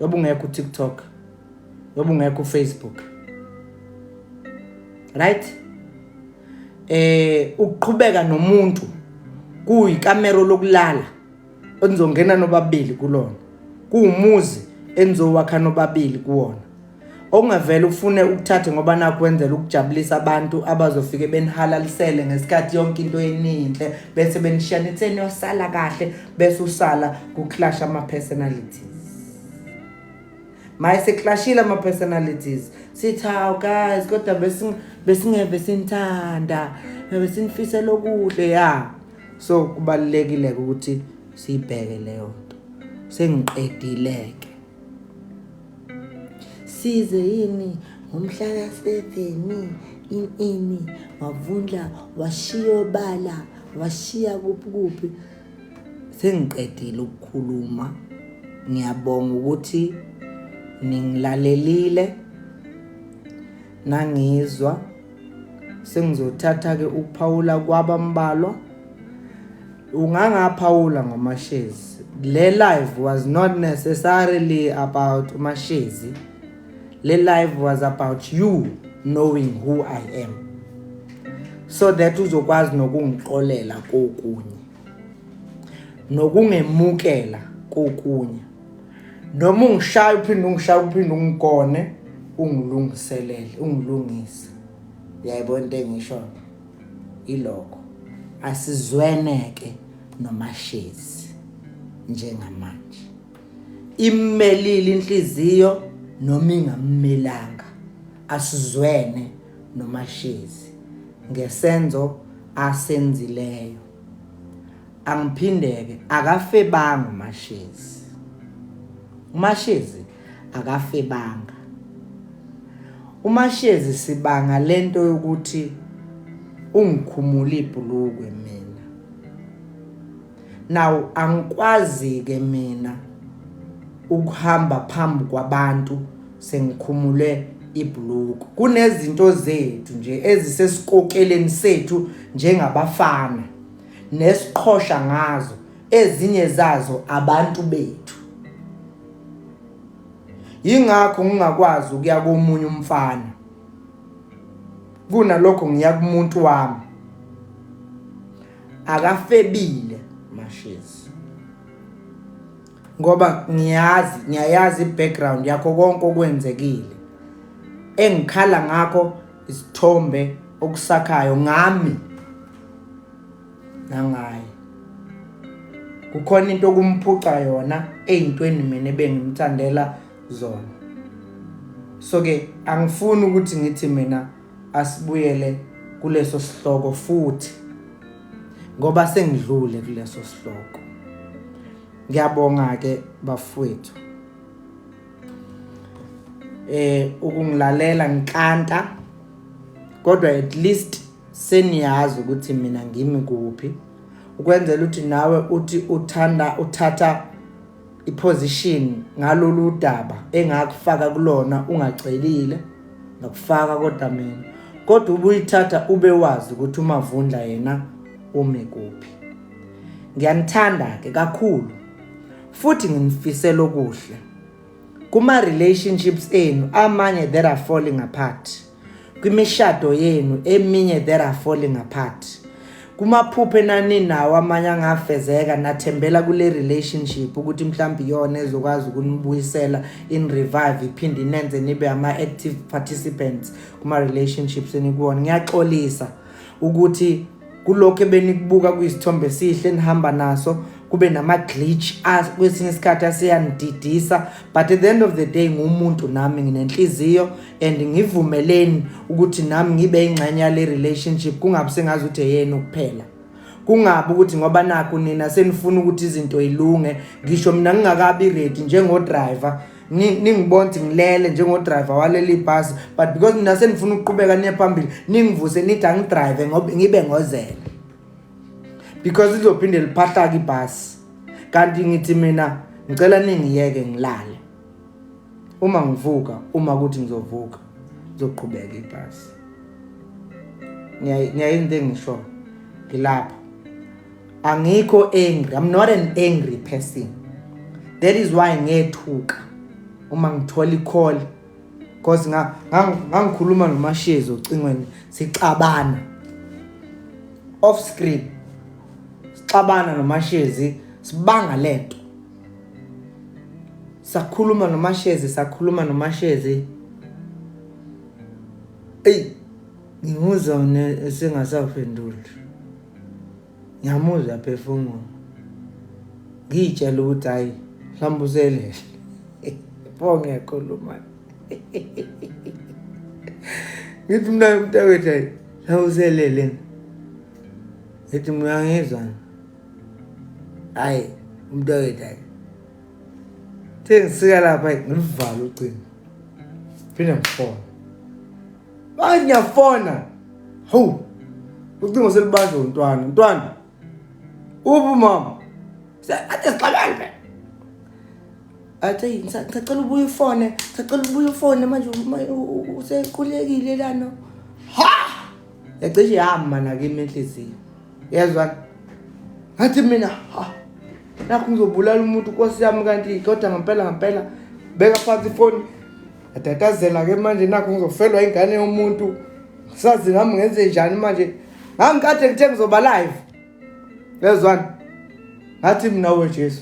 Yobe ungekho uTikTok, yobe ungekho uFacebook, right? Ukuqhubeka nomuntu kuyikamero lokulala enizongena nobabili kulona, kuwumuzi enizowakha nobabili kuwona, okungavele ufune ukuthathe ngoba nakho wenzela ukujabulisa abantu abazofike benihalalisele ngesikhathi yonke into eninhle bese benishiya nithi niyosala kahle, bese usala kuclash ama personalities. Maye sekuclashile ama personalities, sithi hawu guys kodwa besingeve sinithanda, besinifisela okuhle ya. So kubalulekile ukuthi siyibheke leyo nto. Sengiqedile ke. Size yini ngomhla ka-7 ini wavundla washiya obala washiya kuphi kuphi. Sengiqedile ukukhuluma. Ngiyabonga ukuthi ningilalelile nangizwa. Sengizothatha-ke ukuphawula kwabambalwa. Ungangaphawula ngoMashezi. Le live was not necessarily about uMashezi. Le live was about you knowing who I am, so that uzokwazi nokungixolela kokunye nokungemukela kokunye, noma ungishaya uphinde ungishaya uphinde ungigone, ungilungiselele, ungilungise. Uyayibona into engisho? Ilokho. Asizweneke noMashezi njengamanje. Immelile inhliziyo noma ingammelanga, asizwene noMashezi ngesenzo asenzileyo. Angiphindeke, akafebanga uMashezi. UMashezi akafebanga. UMashezi sibanga lento yokuthi ungikhumula ibhulukwe mina. Now angikwazi ke mina ukuhamba phambi kwabantu sengikhumule ibhulukwe. Kunezinto zethu nje ezisesikokeleni sethu njengabafana nesiqhosha ngazo, ezinye zazo abantu bethu. Yingakho ngingakwazi ukuya komunye umfana, kunalokho ngiya kumuntu wami. Akafebile Mashezi, ngoba ngiyazi, ngiyayazi i-background yakho konke okwenzekile. Engikhala ngakho isithombe okusakhayo ngami nangaye. Kukhona into okumphuca yona ey'ntweni mina ebengimthandela zona. So-ke angifuni ukuthi ngithi mina asibuyele kuleso sihloko futhi, ngoba sengidlule kuleso sihloko. Ngiyabonga-ke bafowethu ukungilalela ngikanta, kodwa at least seniyazi ukuthi mina ngimi kuphi, ukwenzela ukuthi nawe uthi uthanda uthatha iposition ngalolu daba engakufaka kulona ungacelile, ngakufaka kodwa mina, kodwa ubuyithatha ube wazi ukuthi uMavundla yena umi kuphi. Ngiyanithanda ke kakhulu futhi nginifisela okuhle kuma relationships enu, amanye that are falling apart, kwimishado yenu eminye that are falling apart, kumaphupho enaninawo amanye angafezeka, nathembela kule relationship ukuthi mhlawumbe iyona ezokwazi ukunibuyisela in revive, iphinde inenze nibe ama-active participants kuma-relationships enikuwona. Ngiyaxolisa ukuthi kulokhu ebenikubuka kuyisithombe esihle enihamba naso kube nama-glitch kwesinye isikhathi aseyanididisa, but at the end of the day ngumuntu nami, nginenhliziyo, and ngivumeleni ukuthi nami ngibe ingxenye yale relationship, kungabi sengazi ukuthi eyenu kuphela, kungabi ukuthi ngoba nakhu nina senifuna ukuthi izinto ilunge, ngisho mina ngingakabi ready njengo-driver, ningibona ukuthi ngilele njengodriver waleli bhasi, but because mina senifuna ukuqhubeka niye phambili, ningivuse nithi angidrive ngoba ngibe ngozela, because lizophinde liphahlake ibhasi. Kanti ngithi mina ngicela ningiyeke ngilale, uma ngivuka, uma kuthi ngizovuka, ngizoqhubeka ibhasi. Ngiyayenza into engisho ngilapha. Angikho angry, I'm not an angry person. That is why ngethuka uma ngithola i-call, because ngangikhuluma noMashezi ocingweni, sixabana off screen, sixabana noMashezi, sibanga lento. Sakhuluma noMashezi, sakhuluma noMashezi, eyi, ngimuzwa esengasaphenduli, ngiyamuzwa phefumulo, ngiyitshela ukuthi hayi, mhlawumbe uselele, pho ngiyakhuluma, ngithi mina, mntakwethu, hayi, mhlawumbe uselele. Ngithi mina ngizwa, hayi umntakwethu, hayi, sengisika lapha, ngilivala ucingo, phinde ngifona. Manje ngiyafona, hawu, ucingo selibanjwe umntwana. Mntwana, uphi mama? Ade sixabane phela. Athi ngisacela ubuye ufone, ngisacela ubuye ufone manje usequlekile lana. Ha! Yacishe yama nakimi inhliziyo. Yezwa? Ngathi mina ha nakho ngizobulala umuntu nkosi yami kanti kodwa ngempela ngempela beka phansi ifoni atatazela ke manje nakho ngizofelwa ingane yomuntu sazi nami ngenze njani manje ngangikade ngithe ngizoba live yezwani ngathi mina we Jesu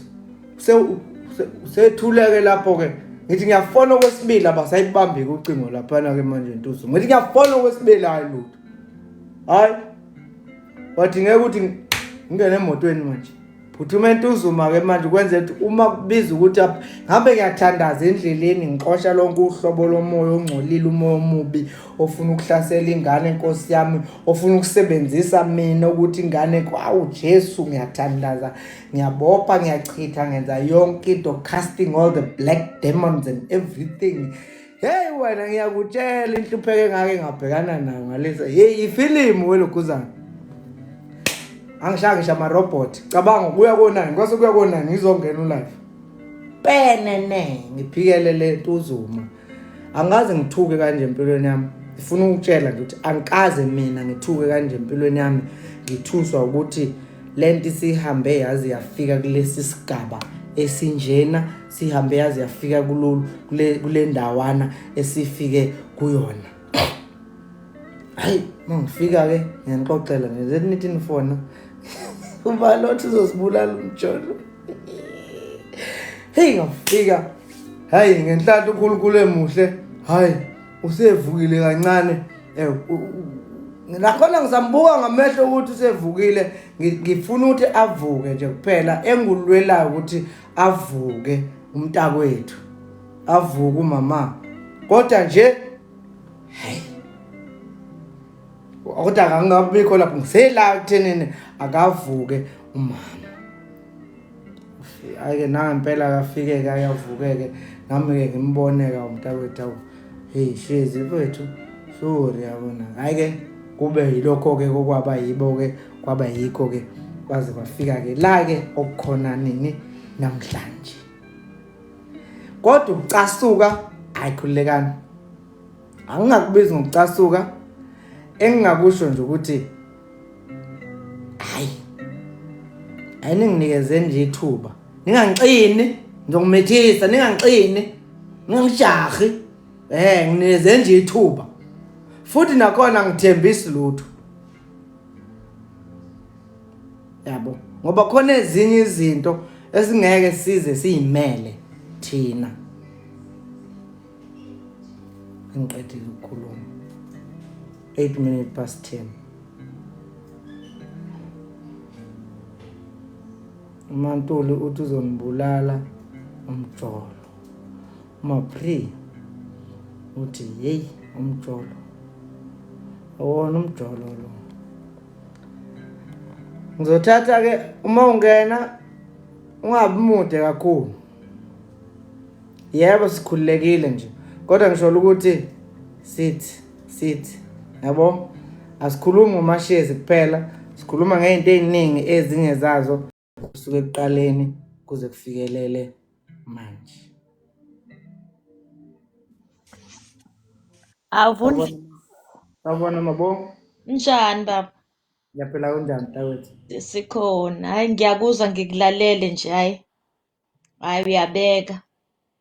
usethuleke lapho ke ngithi ngiyafona okwesibili abasayibambi ucingo laphana ke manje ntuzu ngithi ngiyafona okwesibili hayi lutho hayi wathi ngeke ukuthi ngingene emotweni manje Phuthuma entuzuma ke manje kwenze ukuthi uma kubiza ukuthi ngabe ngiyathandaza endleleni ngixosha lonke uhlobo lomoya ongcolile umoya omubi ofuna ukuhlasela ingane nkosi yami ofuna ukusebenzisa mina ukuthi ingane kwawu Jesu ngiyathandaza ngiyabopha ngiyachitha ngenza yonke into casting all the black demons and everything. Hey wena ngiyakutshela inhlupheko engake ngabhekana nayo ngalesa. Hey ifilimu welokhuzana. Angishaya ngisho ama-robot. Cabanga kuya ko-9, kwase kuya ko-9 ngizongena ulive. Penene ngiphikelele Ntuzuma. Angikaze ngithuke kanje empilweni yami. Ngifuna ukutshela nje ukuthi angikaze mina ngithuke kanje empilweni yami ngithuswa ukuthi lento isihambe yaze yafika kulesi sigaba esinjena sihambe yaze yafika kulolu kule kule ndawana esifike kuyona hayi mangifika ke ngiyanixoxela nje nithi nifona uba lothi uzosibulala umjolo hey ngafika hayi ngenhlanhla uNkulunkulu emuhle hayi usevukile kancane eh, nakhona ngisambuka ngamehlo ukuthi usevukile ngifuna ukuthi avuke nje kuphela engulwelayo ukuthi avuke umntakwethu avuke umama kodwa nje hey kodwa akangabikho lapho ngisela ekuthenini akavuke umama ayike nangempela akafike-ke ayavukeke nami-ke ngimbone-ke umntakwethu awu heyi shezi mfethu sorry yabona hhayi-ke kube yilokho-ke kokwaba yibo-ke kwaba yikho-ke kwaze kwafika-ke la-ke okukhona nini namhlanje kodwa ukucasuka hayi khululekani angingakubizi ngokucasuka engingakusho nje ukuthi hayi ayininginikeze nje ithuba ningangixini ngizokumithisa ningangixini ningangijahi eh nginikeze nje ithuba futhi nakhona ngithembisi lutho yabo ngoba khona ezinye izinto esingeke size siyimele thina ngiqedile ukukhuluma 8 minutes past 10 uMantuli uthi uzonibulala umjolo uMapri uthi yeyi umjolo awona umjolo lo ngizothatha ke uma ungena ungabi mude kakhulu yebo sikhululekile nje kodwa ngisho ukuthi sithi sithi yabo asikhulumi ngomashezi kuphela sikhuluma ngey'nto ey'ningi ezinye zazo kusuka ekuqaleni kuze kufikelele manje. Awuvuni Sawubona Mabongo. Njani baba? Ngiyaphila kunjani mntakwethu? Sikhona. Hayi ngiyakuzwa ngikulalele nje hayi. Hayi uyabeka.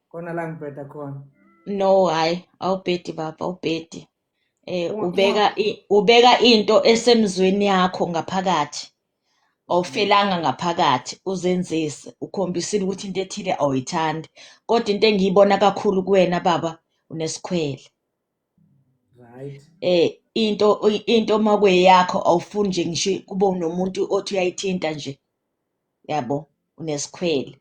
Khona la ngibheda khona. No hayi awubhedi baba awubhedi. Eh ubeka ubeka into esemzweni yakho ngaphakathi. Awufelanga ngaphakathi uzenzise ukhombisile ukuthi into ethile awuyithandi. Kodwa into engiyibona kakhulu kuwena baba unesikhwele. Right. Eh into uma kuyeyakho awufuni nje ngisho kube nomuntu othi uyayithinta nje. Yabo unesikhwele.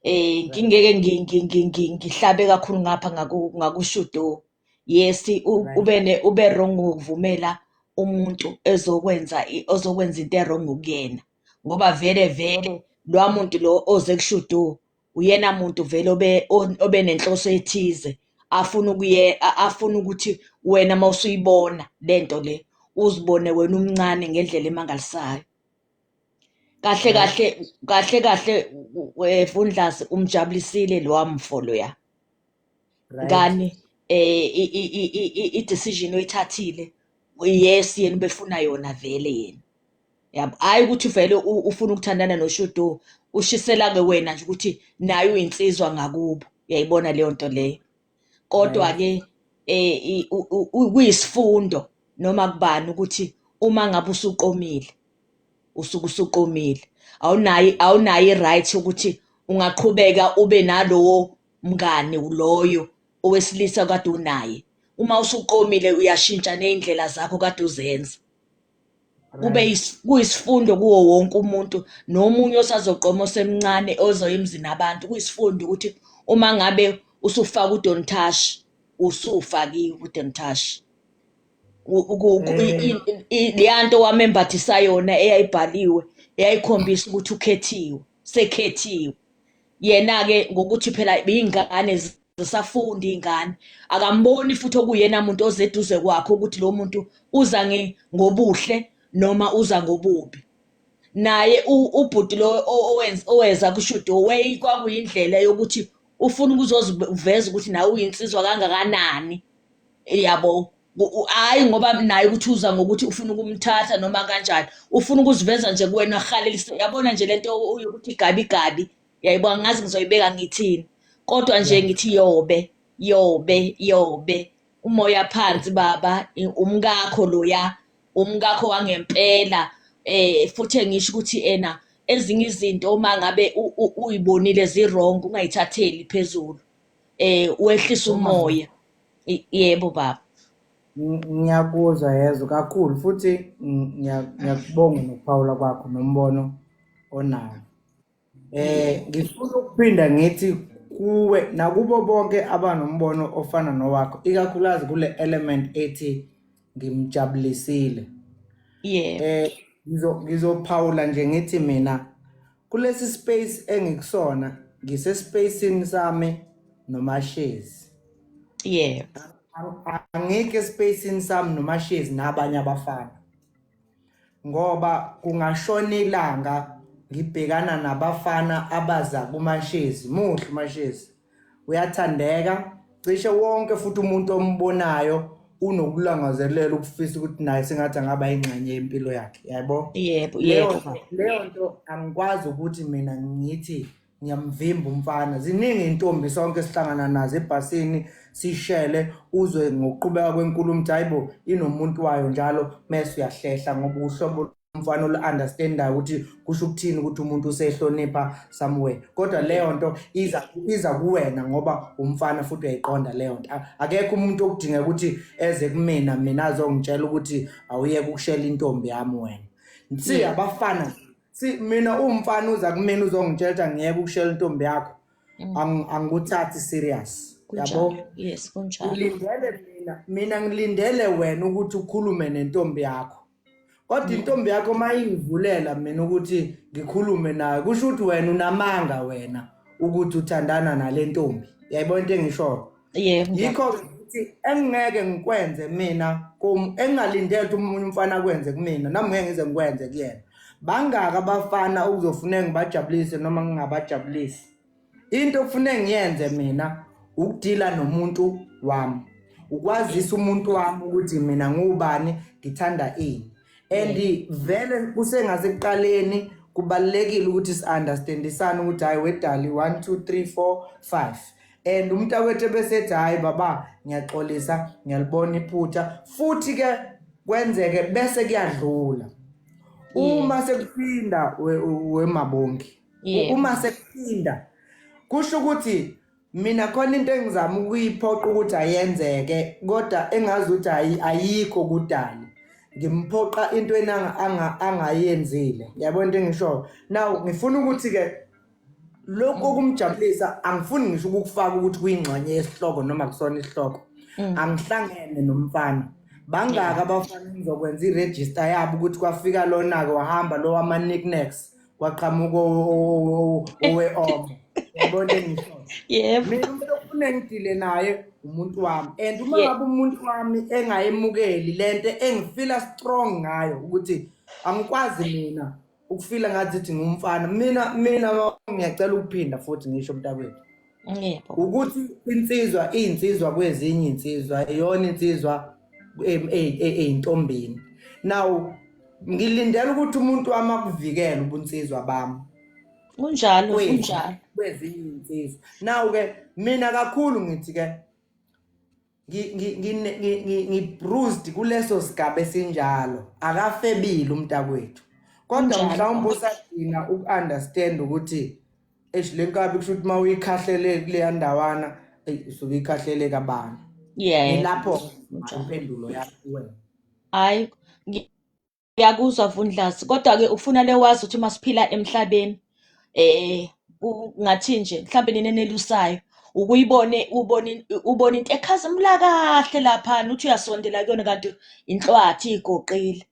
Eh ngingeke ngihlabe kakhulu ngapha ngakushudo. Yes ube ne ube wrong ngokuvumela umuntu ezokwenza ozokwenza into e-wrong kuyena ngoba vele vele lowa muntu lo oze kushudo uyena muntu vele obe obenenhloso ethize afuna ukuye afuna ukuthi wena mawusuyibona lento le uzibone wena umncane ngendlela emangalisayo. Kahle Right. kahle kahle kahle Vundlasi umjabulisile lowa mfo loya. Right. Ngani i-decision oyithathile, yes, yena ubefuna yona vele yena. Yabo, hhayi ukuthi vele ufuna ukuthandana noShudu, ushisela-ke wena nje ukuthi naye uyinsizwa ngakubo. Uyayibona leyo nto leyo. Kodwa-ke kuyisifundo noma kubani ukuthi uma ngabe usuqomile, usuke usuqomile. Awunayo i-right yokuthi ungaqhubeka ube nalowo mngani loyo owesilisa kade unaye. Uma usuqomile uyashintsha ney'ndlela zakho kade uzenza. Kube kuyisifundo kuwo wonke umuntu nomunye osazoqoma osemncane ozoya emzini abantu, kuyisifundo ukuthi uma ngabe usufaka u-don't touch, usufakiwe u-don't touch. Leya nto wamembathisa yona eyayibhaliwe eyayikhombisa ukuthi ukhethiwe, sekhethiwe. Yena-ke ngokuthi phela iy'ngane zisafunda iy'ngane, akamboni futhi okuyena muntu oze eduze kwakhe ukuthi lo muntu uza ngobuhle noma uza ngobubi. Naye ubhuti lo oweza kuShudo kwakuyindlela yokuthi ufuna ukuzoziveza ukuthi nawe uyinsizwa kangakanani, yabo. Hhayi ngoba naye ukuthi uza ngokuthi ufuna ukumthatha noma kanjani, ufuna ukuziveza nje kuwena ahalelise. Yabona nje lento yokuthi igabi gabi, yayibona, ngazi ngizoyibeka ngithini, kodwa nje ngithi yobe yobe yobe umoya phansi baba, umkakho loya, umkakho wangempela. Futhi ngisho ukuthi ena ezinye izinto uma ngabe uyibonile zi-wrong ungayithatheli phezulu, wehlisa umoya. Yebo baba. Ngiyakuzwa yezo kakhulu futhi ngiyakubonga nokuphawula kwakho nombono onawo. Ngifuna ukuphinda ngithi kuwe nakubo bonke abanombono ofana nowakho, ikakhulukazi kule element ethi ngimjabulisile. Ngizophawula nje ngithi mina kulesi space engikusona, ngise spacini sami noMashezi. Angikho espacini sami noMashezi nabanye abafana, ngoba kungashona ilanga ngibhekana nabafana abaza kuMashezi. Muhle uMashezi, uyathandeka cishe wonke, futhi umuntu ombonayo unokulangazelela ukufisa ukuthi naye sengathi angaba ingxenye yempilo yakhe, yabo. Yebo, yebo. Leyo nto angikwazi ukuthi mina ngithi ngiyamvimba umfana. Ziningi intombi sonke sihlangana nazo ebhasini, sishele, uzwe ngokuqhubeka kwenkulumo ukuthi hayibo inomuntu wayo njalo, mese uyahlehla ngoba uhlobo umfana olu-understandayo ukuthi kusho ukuthini ukuthi umuntu usehlonipha somewhere. Kodwa leyo nto iza kuwena ngoba umfana futhi uyayiqonda leyo nto. Akekho umuntu okudingeka ukuthi eze kumina mina azongitshela ukuthi awuyeke ukushela intombi yami wena. Si abafana, si mina umfana uza kumina uzongitshela ukuthi angiyeke ukushela intombi yakho, angikuthathi serious, yabo. Yes, kunjalo. Ngilindele mina ngilindele wena ukuthi ukhulume nentombi yakho, kodwa intombi yakho mayingivulela mina ukuthi ngikhulume nayo, kusho ukuthi wena unamanga wena ukuthi uthandana nale ntombi. Uyayibona into engishoyo? Yebo. Yikho ukuthi engingeke ngikwenze mina engingalindele ukuthi omunye umfana akwenze kumina, nami ngeke ngize ngikwenze kuyena. Bangaka abafana okuzofuneka ngibajabulise noma ngingabajabulisi. Into okufuneka ngiyenze mina ukudila nomuntu wami, ukwazisa umuntu wami ukuthi mina ngubani, ngithanda ini. And vele kusengasekuqaleni kubalulekile ukuthi si-understandisane ukuthi hhayi wedali 1 2 3 4 5, and umuntu akwethu ebesethi hhayi baba ngiyaxolisa, ngiyalibona iphutha, futhi-ke kwenzeke bese kuyadlula. Uma sekuphinda wemabongi, uma sekuphinda kusho ukuthi mina khona into engizama ukuyiphoqa ukuthi ayenzeke, kodwa engazi ukuthi ayikho kudali, ngimphoqa into angayenzile. Yabona into engishoyo? Now ngifuna ukuthi-ke lokhu okumjabulisa angifuni ngisho ukukufaka ukuthi kuyingxenye yesihloko noma kusona isihloko. Angihlangene nomfana. Bangaka abafana ngizokwenza i-register yabo ukuthi kwafika lona-ke wahamba lo wama-knickknacks, kwaqhamuka owe-omo. Yabona into engishoyo? Yebo. Mina umuntu ofuna ngidile naye umuntu wami, and uma ngabe umuntu wami engayemukeli lento engifila strong ngayo ukuthi angikwazi mina Ukufila ngathi thi ngumfana. Mina ngiyacela ukuphinda futhi ngisho mntakwethu. Yebo. Ukuthi insizwa iyinsizwa kwezinye insizwa, iyona insizwa eyintombini. Now ngilindele ukuthi umuntu wami akuvikele ubunsizwa bami. Kunjalo, kunjalo. Kwezinye insizwa. Now ke mina kakhulu ngithi ke ngi-bruised kuleso sigaba esinjalo akafebile umntakwethu kodwa mhlawumbe usadinga uku-understand ukuthi eish le nkabi kusho ukuthi uma uyikhahlele kuleya ndawana eyi usuke uyikhahlele kabani. Yebo. Ngilapho impendulo yakho kuwena. Hhayi ngiyakuzwa Vundlasi kodwa-ke ufuna le wazi ukuthi uma siphila emhlabeni eh ngathi nje mhlawumbe nina enelusayo ukuyibone ubone ubone into ekhazimula kahle lapha uthi uyasondela kuyona kanti inhlwathi igoqile.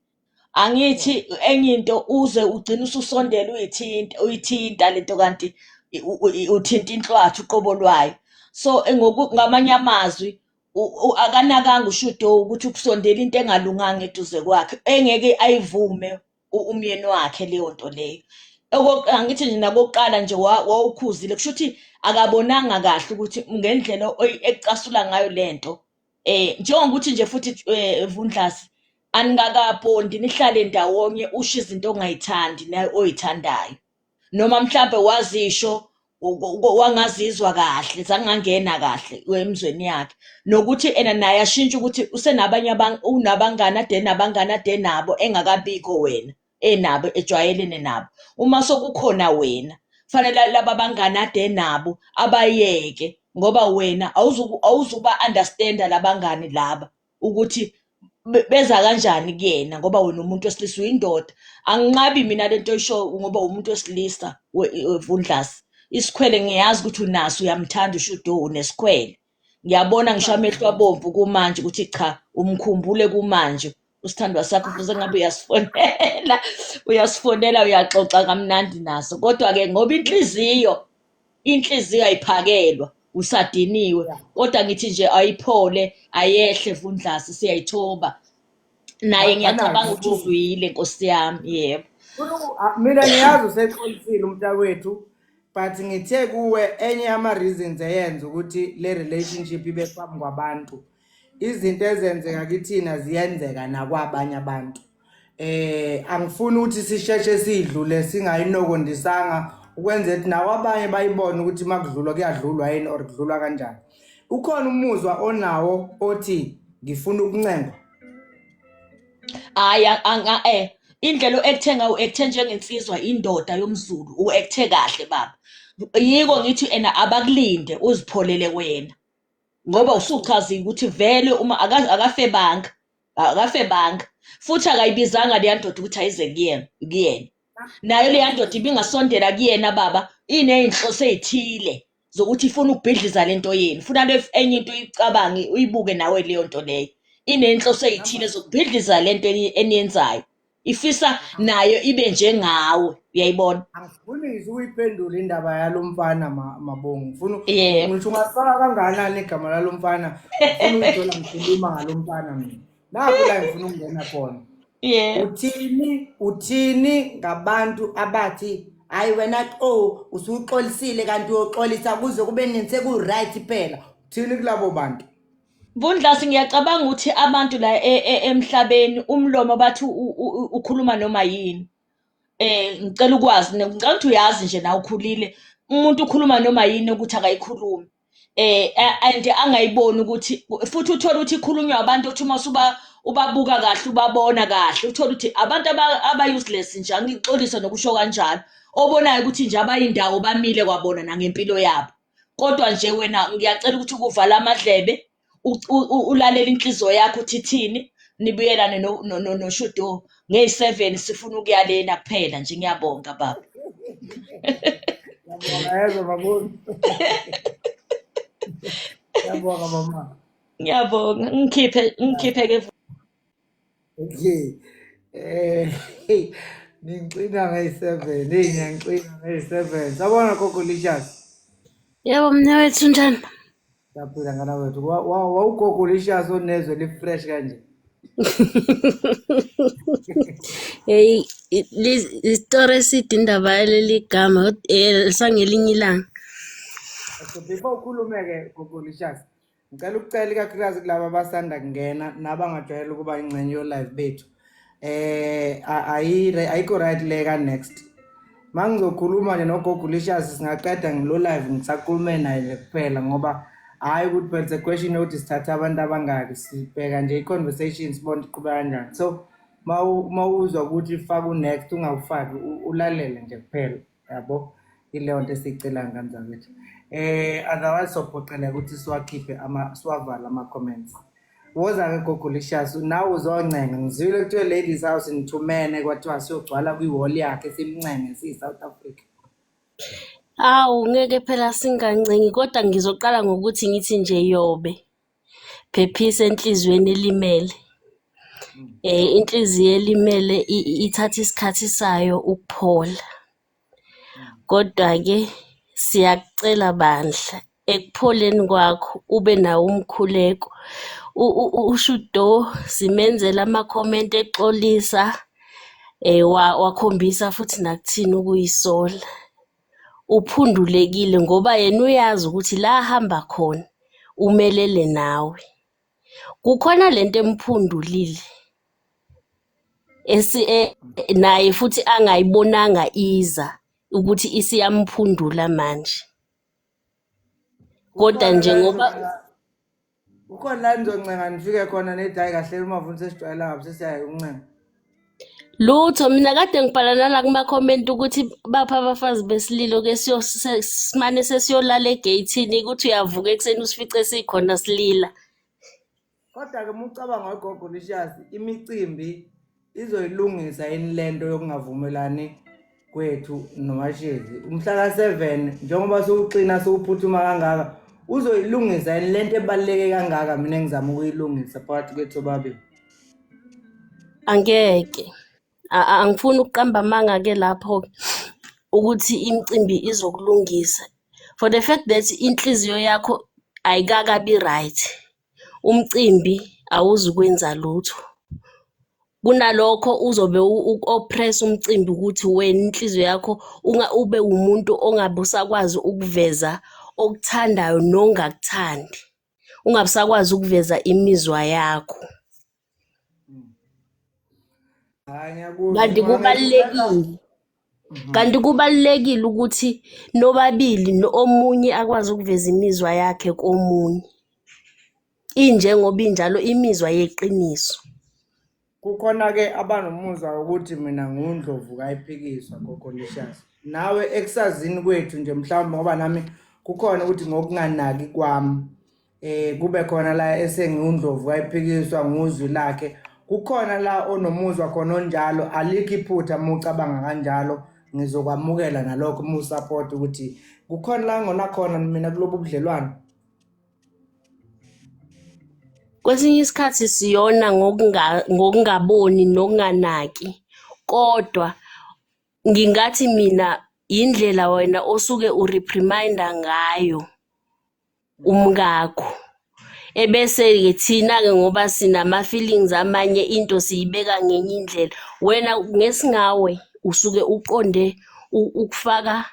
Angithi enye into uze ugcine ususondela uyithinta uyithinta lento kanti uthinta inhlwathi uqobo lwayo. So ngamanye amazwi akanakanga ushudo ukuthi ukusondela into engalunganga eduze kwakhe engeke ayivume umyeni wakhe leyo nto leyo. Angithi nje nakokuqala nje wawukhuzile kusho ukuthi akabonanga kahle ukuthi ngendlela ekucasula ngayo lento njengokuthi nje futhi Vundlasi aningakabhondi nihlale ndawonye usho izinto ongayithandi naye oyithandayo noma mhlambe wazisho wangazizwa kahle zangangena kahle emzweni yakhe nokuthi ena naye ashintshe ukuthi usenabanye unabangani ade nabangani ade nabo engakabikho wena enabo ejwayelene nabo uma sokukhona wena fanele laba bangani ade nabo abayeke ngoba wena awuzuba understanda labangani laba ukuthi beza kanjani kuyena ngoba wena umuntu wesilisa uyindoda anginqabi mina lento oyisho ngoba umuntu wesilisa wevundlasi isikhwele ngiyazi ukuthi unaso uyamthanda ushudo unesikhwele ngiyabona ngisho amehlo abomvu kumanje ukuthi cha umkhumbule kumanje usithandwa sakho fuze ngabe uyasifonela uyasifonela uyaxoxa kamnandi naso kodwa-ke ngoba inhliziyo inhliziyo ayiphakelwa usadiniwe kodwa ngithi nje ayiphole ayehle vundlasi siyayithoba naye ngiyacabanga ukuthi uzwile nkosi yami yebo. Mina ngiyazi usexolisile umntakwethu but ngithe kuwe enye yama reasons eyenza ukuthi le relationship ibe phambi kwabantu izinto ezenzeka kithina ziyenzeka nakwabanye abantu. Angifuni ukuthi sisheshe sidlule singayinokondisanga ukwenza ukuthi nakwabanye bayibone ukuthi makudlulwa kuyadlulwa yini or kudlulwa kanjani. Ukhona umuzwa onawo othi ngifuna ukuncengwa? Hayi indlela o-acte ngayo u-acte njengensizwa indoda yomZulu u-acte kahle baba. Yiko ngithi ena abakulinde uzipholele wena ngoba usuchazile ukuthi vele uma akafebanga akafebanga futhi akayibizanga leya ndoda ukuthi ayize kuyena kuyena. Nayo leya ndoda ibingasondela kuyena baba iney'nhloso ey'thile zokuthi ifuna ukubhidliza lento yenu funa le enye into uyicabange uyibuke nawe leyo nto leyo inenhloso eyithile zokubhidliza lento eniyenzayo ifisa nayo ibe njengawe uyayibona. Angifuni ngisho ukuyiphendula indaba yalo mfana Mabongo ngifuna ngisho ungafaka kangakanani igama lalo mfana ngifuna ukuthola ngikhuluma ngalo mfana mina nakho la ngifuna ukungena khona. Uthini uthini ngabantu abathi hayi wena qo usuxolisile kanti uyoxolisa kuze kube nini seku-right phela uthini kulabo bantu? Vundlasi ngiyacabanga ukuthi abantu la emhlabeni umlomo bathi ukhuluma noma yini. Ngicela ukwazi ngicela ukuthi uyazi nje nawe ukhulile umuntu ukhuluma noma yini ukuthi akayikhulumi. And angayiboni ukuthi futhi uthole ukuthi ikhulunywa abantu othi uma usuba ubabuka kahle ubabona kahle uthole ukuthi abantu aba useless nje angixolise nokusho kanjalo obonayo ukuthi nje abayindawo bamile kwabona nangempilo yabo kodwa nje wena ngiyacela ukuthi ukuvala amadlebe ulalele inhliziyo yakho uthi ithini nibuyelane noShudo ngeyi-7 sifuna ukuya lena kuphela nje ngiyabonga baba. Ngiyabonga yezwa babona. Ngiyabonga mama. Ngiyabonga ngikhiphe ngikhiphe ke. Okay. Ningixina ngeyi-7, hey ngiyangixina ngeyi-7. Sawubona Gogo Licious. Yebo mnewethu unjani? Siyaphila ngana wethu. Wawugogo Licious onezwe li-fresh kanje. Hey, isitori eside indaba yaleli gama sangelinye ilanga. Okay, before ukhulume-ke Gogolicious, ngicela ukucela ikakhulukazi kulaba abasanda kungena nabangajwayele ukuba ingxenye yo-live bethu. Ayikho right le ka-next. Mangizokhuluma nje noGogolicious singaqeda ngilo live ngisakhulume naye nje kuphela ngoba hhayi ukuthi phela it's a question yokuthi sithatha abantu abangaki, sibheka nje i-conversation sibone ukuthi iqhubeka kanjani. So mawuzwa ukuthi faka u-next ungawufaki, ulalele nje kuphela, yabo. Ileyo nto esiyicelayo ngane zakwethu. Otherwise sophoqeleka ukuthi siwakhiphe siwavale ama-comments. Woza-ke Gogolicious, nawe uzoncenga. Ngizwile kuthiwa ladies house nithumene kwathiwa siyogcwala kwi-wall yakhe simncenge siyi-South Africa. Awu ngeke phela singancengi, kodwa ngizoqala ngokuthi ngithi nje yobe phephisa enhliziyweni elimele. Inhliziyo elimele ithatha isikhathi sayo ukuphola. Kodwa-ke siyakucela bandla, ekupholeni kwakho ube nawo umkhuleko. UShudo simenzela ama-comment exolisa, wakhombisa futhi nakuthina ukuyisola. Uphundulekile ngoba yena uyazi ukuthi la ahamba khona umelele nawe. Kukhona lento emphundulile naye futhi angayibonanga iza ukuthi isiyamphundula manje. Kodwa njengoba kukhona la nizoncenga nifike khona nithi hayi kahle uMavuni sesijwayela kabi sesiyayeka ukuncenga. Lutho, mina kade ngibhala nala kuma-comment ukuthi bapha abafazi besililo ke simane sesiyolala egeyithini ukuthi uyavuka ekuseni usifice sikhona silila. Kodwa-ke uma ucabanga uGogolicious, imicimbi izoyilungisa yini lento yokungavumelani kwethu noMashezi? Umhla ka-7 njengoba siwuxina siwuphuthuma kangaka, uzoyilungisa yini lento ebaluleke kangaka mina engizama ukuyilungisa phakathi kwethu sobabili? Angeke. Angifuni ukuqamba amanga-ke lapho ukuthi imicimbi izokulungisa. For the fact that inhliziyo yakho ayikakabi right, umcimbi awuzukwenza lutho. Kunalokho uzobe u-oppress umcimbi ukuthi wena inhliziyo yakho ube umuntu ongabe usakwazi ukuveza okuthandayo nongakuthandi. Ungabe usakwazi ukuveza imizwa yakho. Hhayi, ngiyakuzwa. Kanti kubalulekile. Kanti kubalulekile ukuthi nobabili omunye akwazi ukuveza imizwa yakhe komunye. Injengoba injalo imizwa yeqiniso. Kukhona-ke abanomuzwa wokuthi mina nguNdlovu kayiphikiswa Gogolicious. Nawe ekusazini kwethu nje mhlawumbe ngoba nami kukhona ukuthi ngokunganaki kwami kube khona la esengiwuNdlovu kayiphikiswa nguzwi lakhe. Kukhona la onomuzwa khona onjalo, alikho iphutha uma ucabanga kanjalo, ngizokwamukela nalokho uma usupport ukuthi kukhona la ngona khona mina kulobu budlelwano. Kwesinye isikhathi siyona ngokungaboni nokunganaki, kodwa ngingathi mina indlela wena osuke ureprimanda ngayo umkakho. Ebese-ke thina-ke ngoba sinama-feelings amanye into siyibeka ngenye indlela. Wena ngesingawe usuke uqonde ukufaka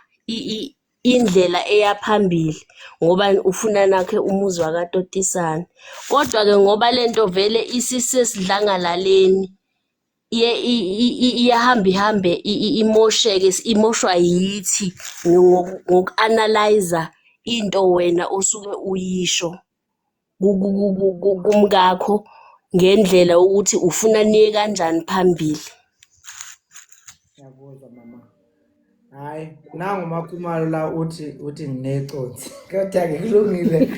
indlela eya phambili ngoba ufuna nakhe umuzi wakatotisana. Kodwa-ke ngoba lento vele isisesidlangalaleni iyahamba ihambe imosheke, imoshwa yithi ngoku-analyze-a into wena osuke uyisho kumkakho ngendlela ukuthi ufuna niye kanjani phambili. Ngiyakuzwa mama. Hayi, nangu uMakhumalo la uthi ngineconsi. Kodwa-ke kulungile.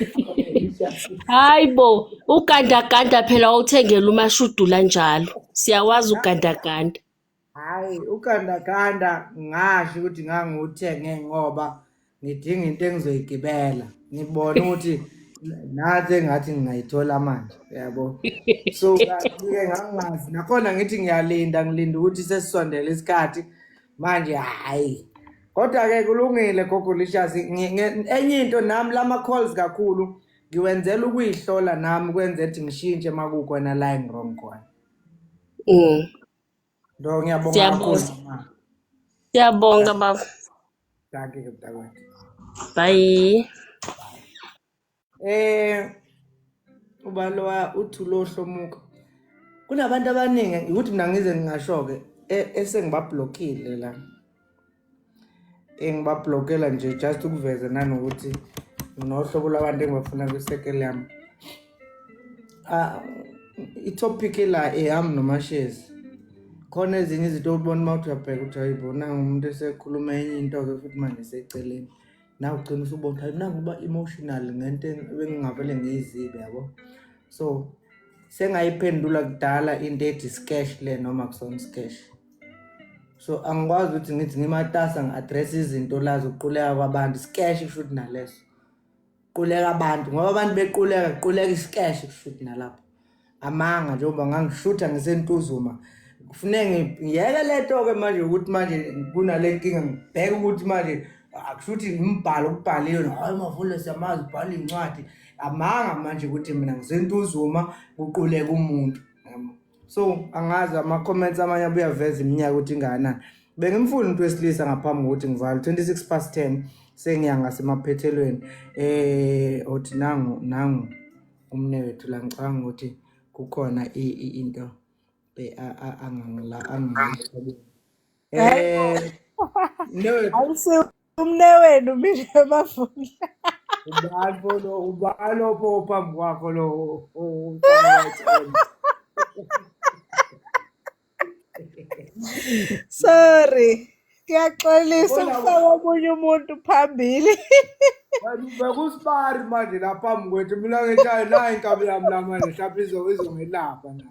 Hayi bo, ugandaganda phela wawuthengela uMashudula njalo. Siyawazi ugandaganda. Hayi, ugandaganda ngasho ukuthi ngangiwuthenge ngoba ngidinga into engizoyigibela. Ngibona ukuthi nathi engathi ngingayithola manje, yabo. So ke ngangazi nakhona ngithi ngiyalinda, ngilinda ukuthi sesisondele isikhathi manje hayi. Kodwa ke kulungile Gogolicious, enye into nami lama calls kakhulu. Ngiwenzela ukuyihlola nami kwenze ukuthi ngishintshe uma kukhona la engi-wrong khona. Ndo ngiyabonga kakhulu Siyabonga. mama. Siyabonga baba. Dankie ke mntakwethu. Bye. Ubalowa uthi lohlomuka. Kunabantu abaningi ukuthi mina ngize ngingasho-ke esengibablockile la. Engibablockela nje just ukuveza nanokuthi nginohlobo lwabantu engibafuna kwi-circle yami. Ah, i-topic la eyami noMashezi. Khona ezinye izinto ubona uma uthi uyabheka ukuthi hayibo nangu umuntu esekhuluma enye into-ke futhi manje seceleni. Nawe ugcina usubona ukuthi hayi nangu uba emotional ngento ebengingavele ngiyizibe yabo. So sengayiphendula kudala into ethi skesh le noma kusona skesh. So angikwazi ukuthi ngithi ngimatasa ngi-address izinto la zokuquleka kwabantu skesh kusho ukuthi naleso. Quleka abantu ngoba abantu bequleka kuquleka iskesh kusho ukuthi nalapho. Amanga njengoba ngangishutha ngiseNtuzuma. Kufuneka ngiyeke lento-ke manje ukuthi manje kunale nkinga ngibheke ukuthi manje akushuthi ngimbhalo okubhaliwe hayi Mavule siyamazi ubhala iy'ncwadi amanga manje ukuthi mina ngiseNtuzuma kuquleka umuntu yabo. So angazi ama-comments amanye abuye aveza iminyaka ukuthi ingakanani. Bengimfuna umuntu wesilisa ngaphambi kokuthi ngivale 26 past 10 sengiya ngasemaphethelweni. Othi nangu nangu umnewethu la ngicabanga ukuthi kukhona into angangila angangila. Mnewethu Awusiwo umnewenu mina Mavundla. Ubani pho lo ubani lo pho phambi kwakho lo umfana white. Sorry. Ngiyaxolisa Bona ukufaka omunye umuntu phambili. Bekusibari manje la phambi kwethu mina ngithi hayi la inkabi yami la manje mhlawumbe izongelapha na.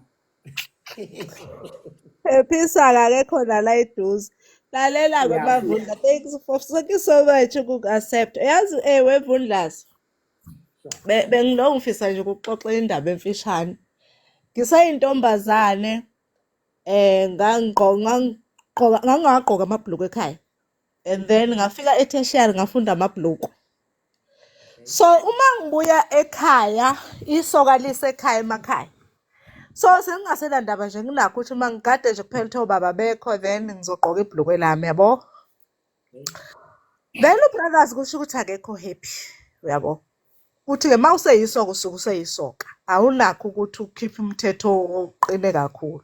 Phephisa-ke akekho nala eduze. Lalela-ke Mavundla, thanks for thank you so much ukuku-accept. Yazi wevundlazi. Bengilokhu ngifisa nje ukuxoxa indaba emfishane. Ngisayintombazane ngangigqoka ngangingagqoka amabhuluku ekhaya. And then ngafika e-tertiary ngafunda amabhuluku. So uma ngibuya ekhaya isoka lisekhaya emakhaya. So sengingasenandaba nje nginakho ukuthi uma ngigade nje kuphela ukuthi obaba bekho then ngizogqoka ibhulukwe lami yabo. Then ubrothers kusho ukuthi akekho happy uyabo. Kuthi-ke uma useyisoka usuke useyisoka awunakho ukuthi ukhiphe umthetho oqine kakhulu.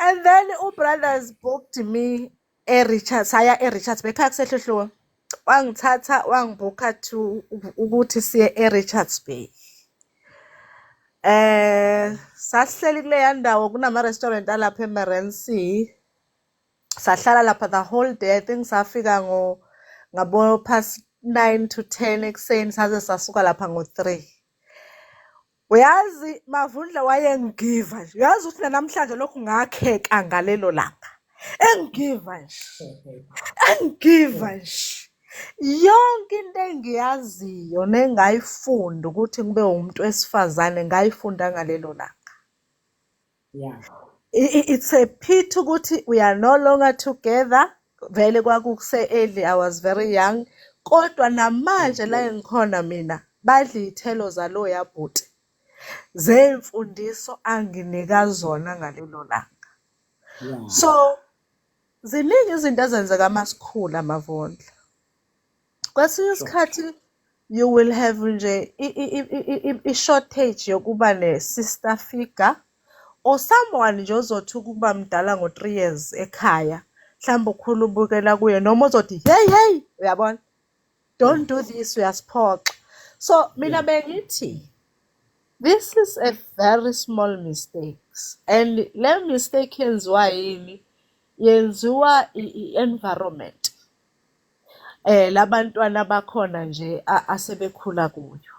And then ubrothers booked me e-Richards, saya e-Richards bekhaya kuseHluhluwe. Wangithatha wangibhukha to ukuthi siye e-Richards Bay. Sasihleli kuleya ndawo kunama-restaurant alapha eMerency. Sahlala lapha the whole day. I think safika ngo ngabo past 9 to 10 ekuseni saze sasuka lapha ngo-3. Uyazi Mavundla wayengiva nje. Uyazi ukuthi namhlanje lokhu ngakheka ngalelo langa. Engiva nje. Engiva nje. Yonke into engiyaziyo nengayifunda ukuthi ngibe umuntu wesifazane ngayifunda ngalelo langa. It's a pity ukuthi we are no longer together. Vele kwakuse early, I was very young. Kodwa namanje la engikhona mina badla iy'thelo zaloya bhuti zemfundiso anginika zona ngalelo langa. So ziningi izinto ezenzeka masikhula Mavundla. Kwesinye isikhathi you will have nje i-shortage yokuba ne-sister figure or someone nje ozothi ukuba mdala ngo-3 years ekhaya mhlawumbe ukhula ubukela kuye noma ozothi hey hey uyabona don't do this uyasiphoxa. So mina bengithi this is a very small mistakes and le mistake yenziwa yini? Yenziwa i-environment labantwana bakhona nje asebekhula kuyo.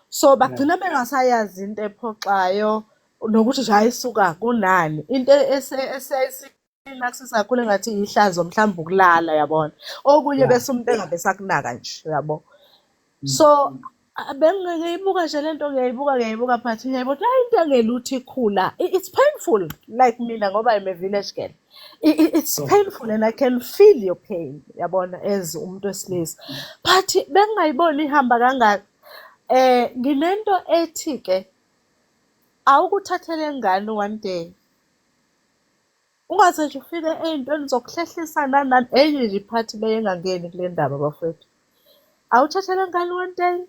So bagcina bengasayazi into ephoxayo nokuthi nje hayi suka kunani into esiyinakusisa kakhulu engathi ihlazo mhlawumbe ukulala yabona okunye bese umuntu engabe sakunaka nje uyabo. So Bengiyibuka nje lento, ngiyayibuka, ngiyayibuka, but ngiyayibona hayi, into engelutho ikhula. It's painful, like mina ngoba I'm a village girl. It's painful and I can feel your pain, yabona, as umuntu wesilisa. But bengingayiboni ihamba kangaka. Nginento ethi ke awukuthathele ngane one day. Ungaze nje ufike ey'ntweni zokuhlehlisa nani nani, enye nje iphathi beyengangeni kule ndaba bafowethu. Awuthathele ngane one day,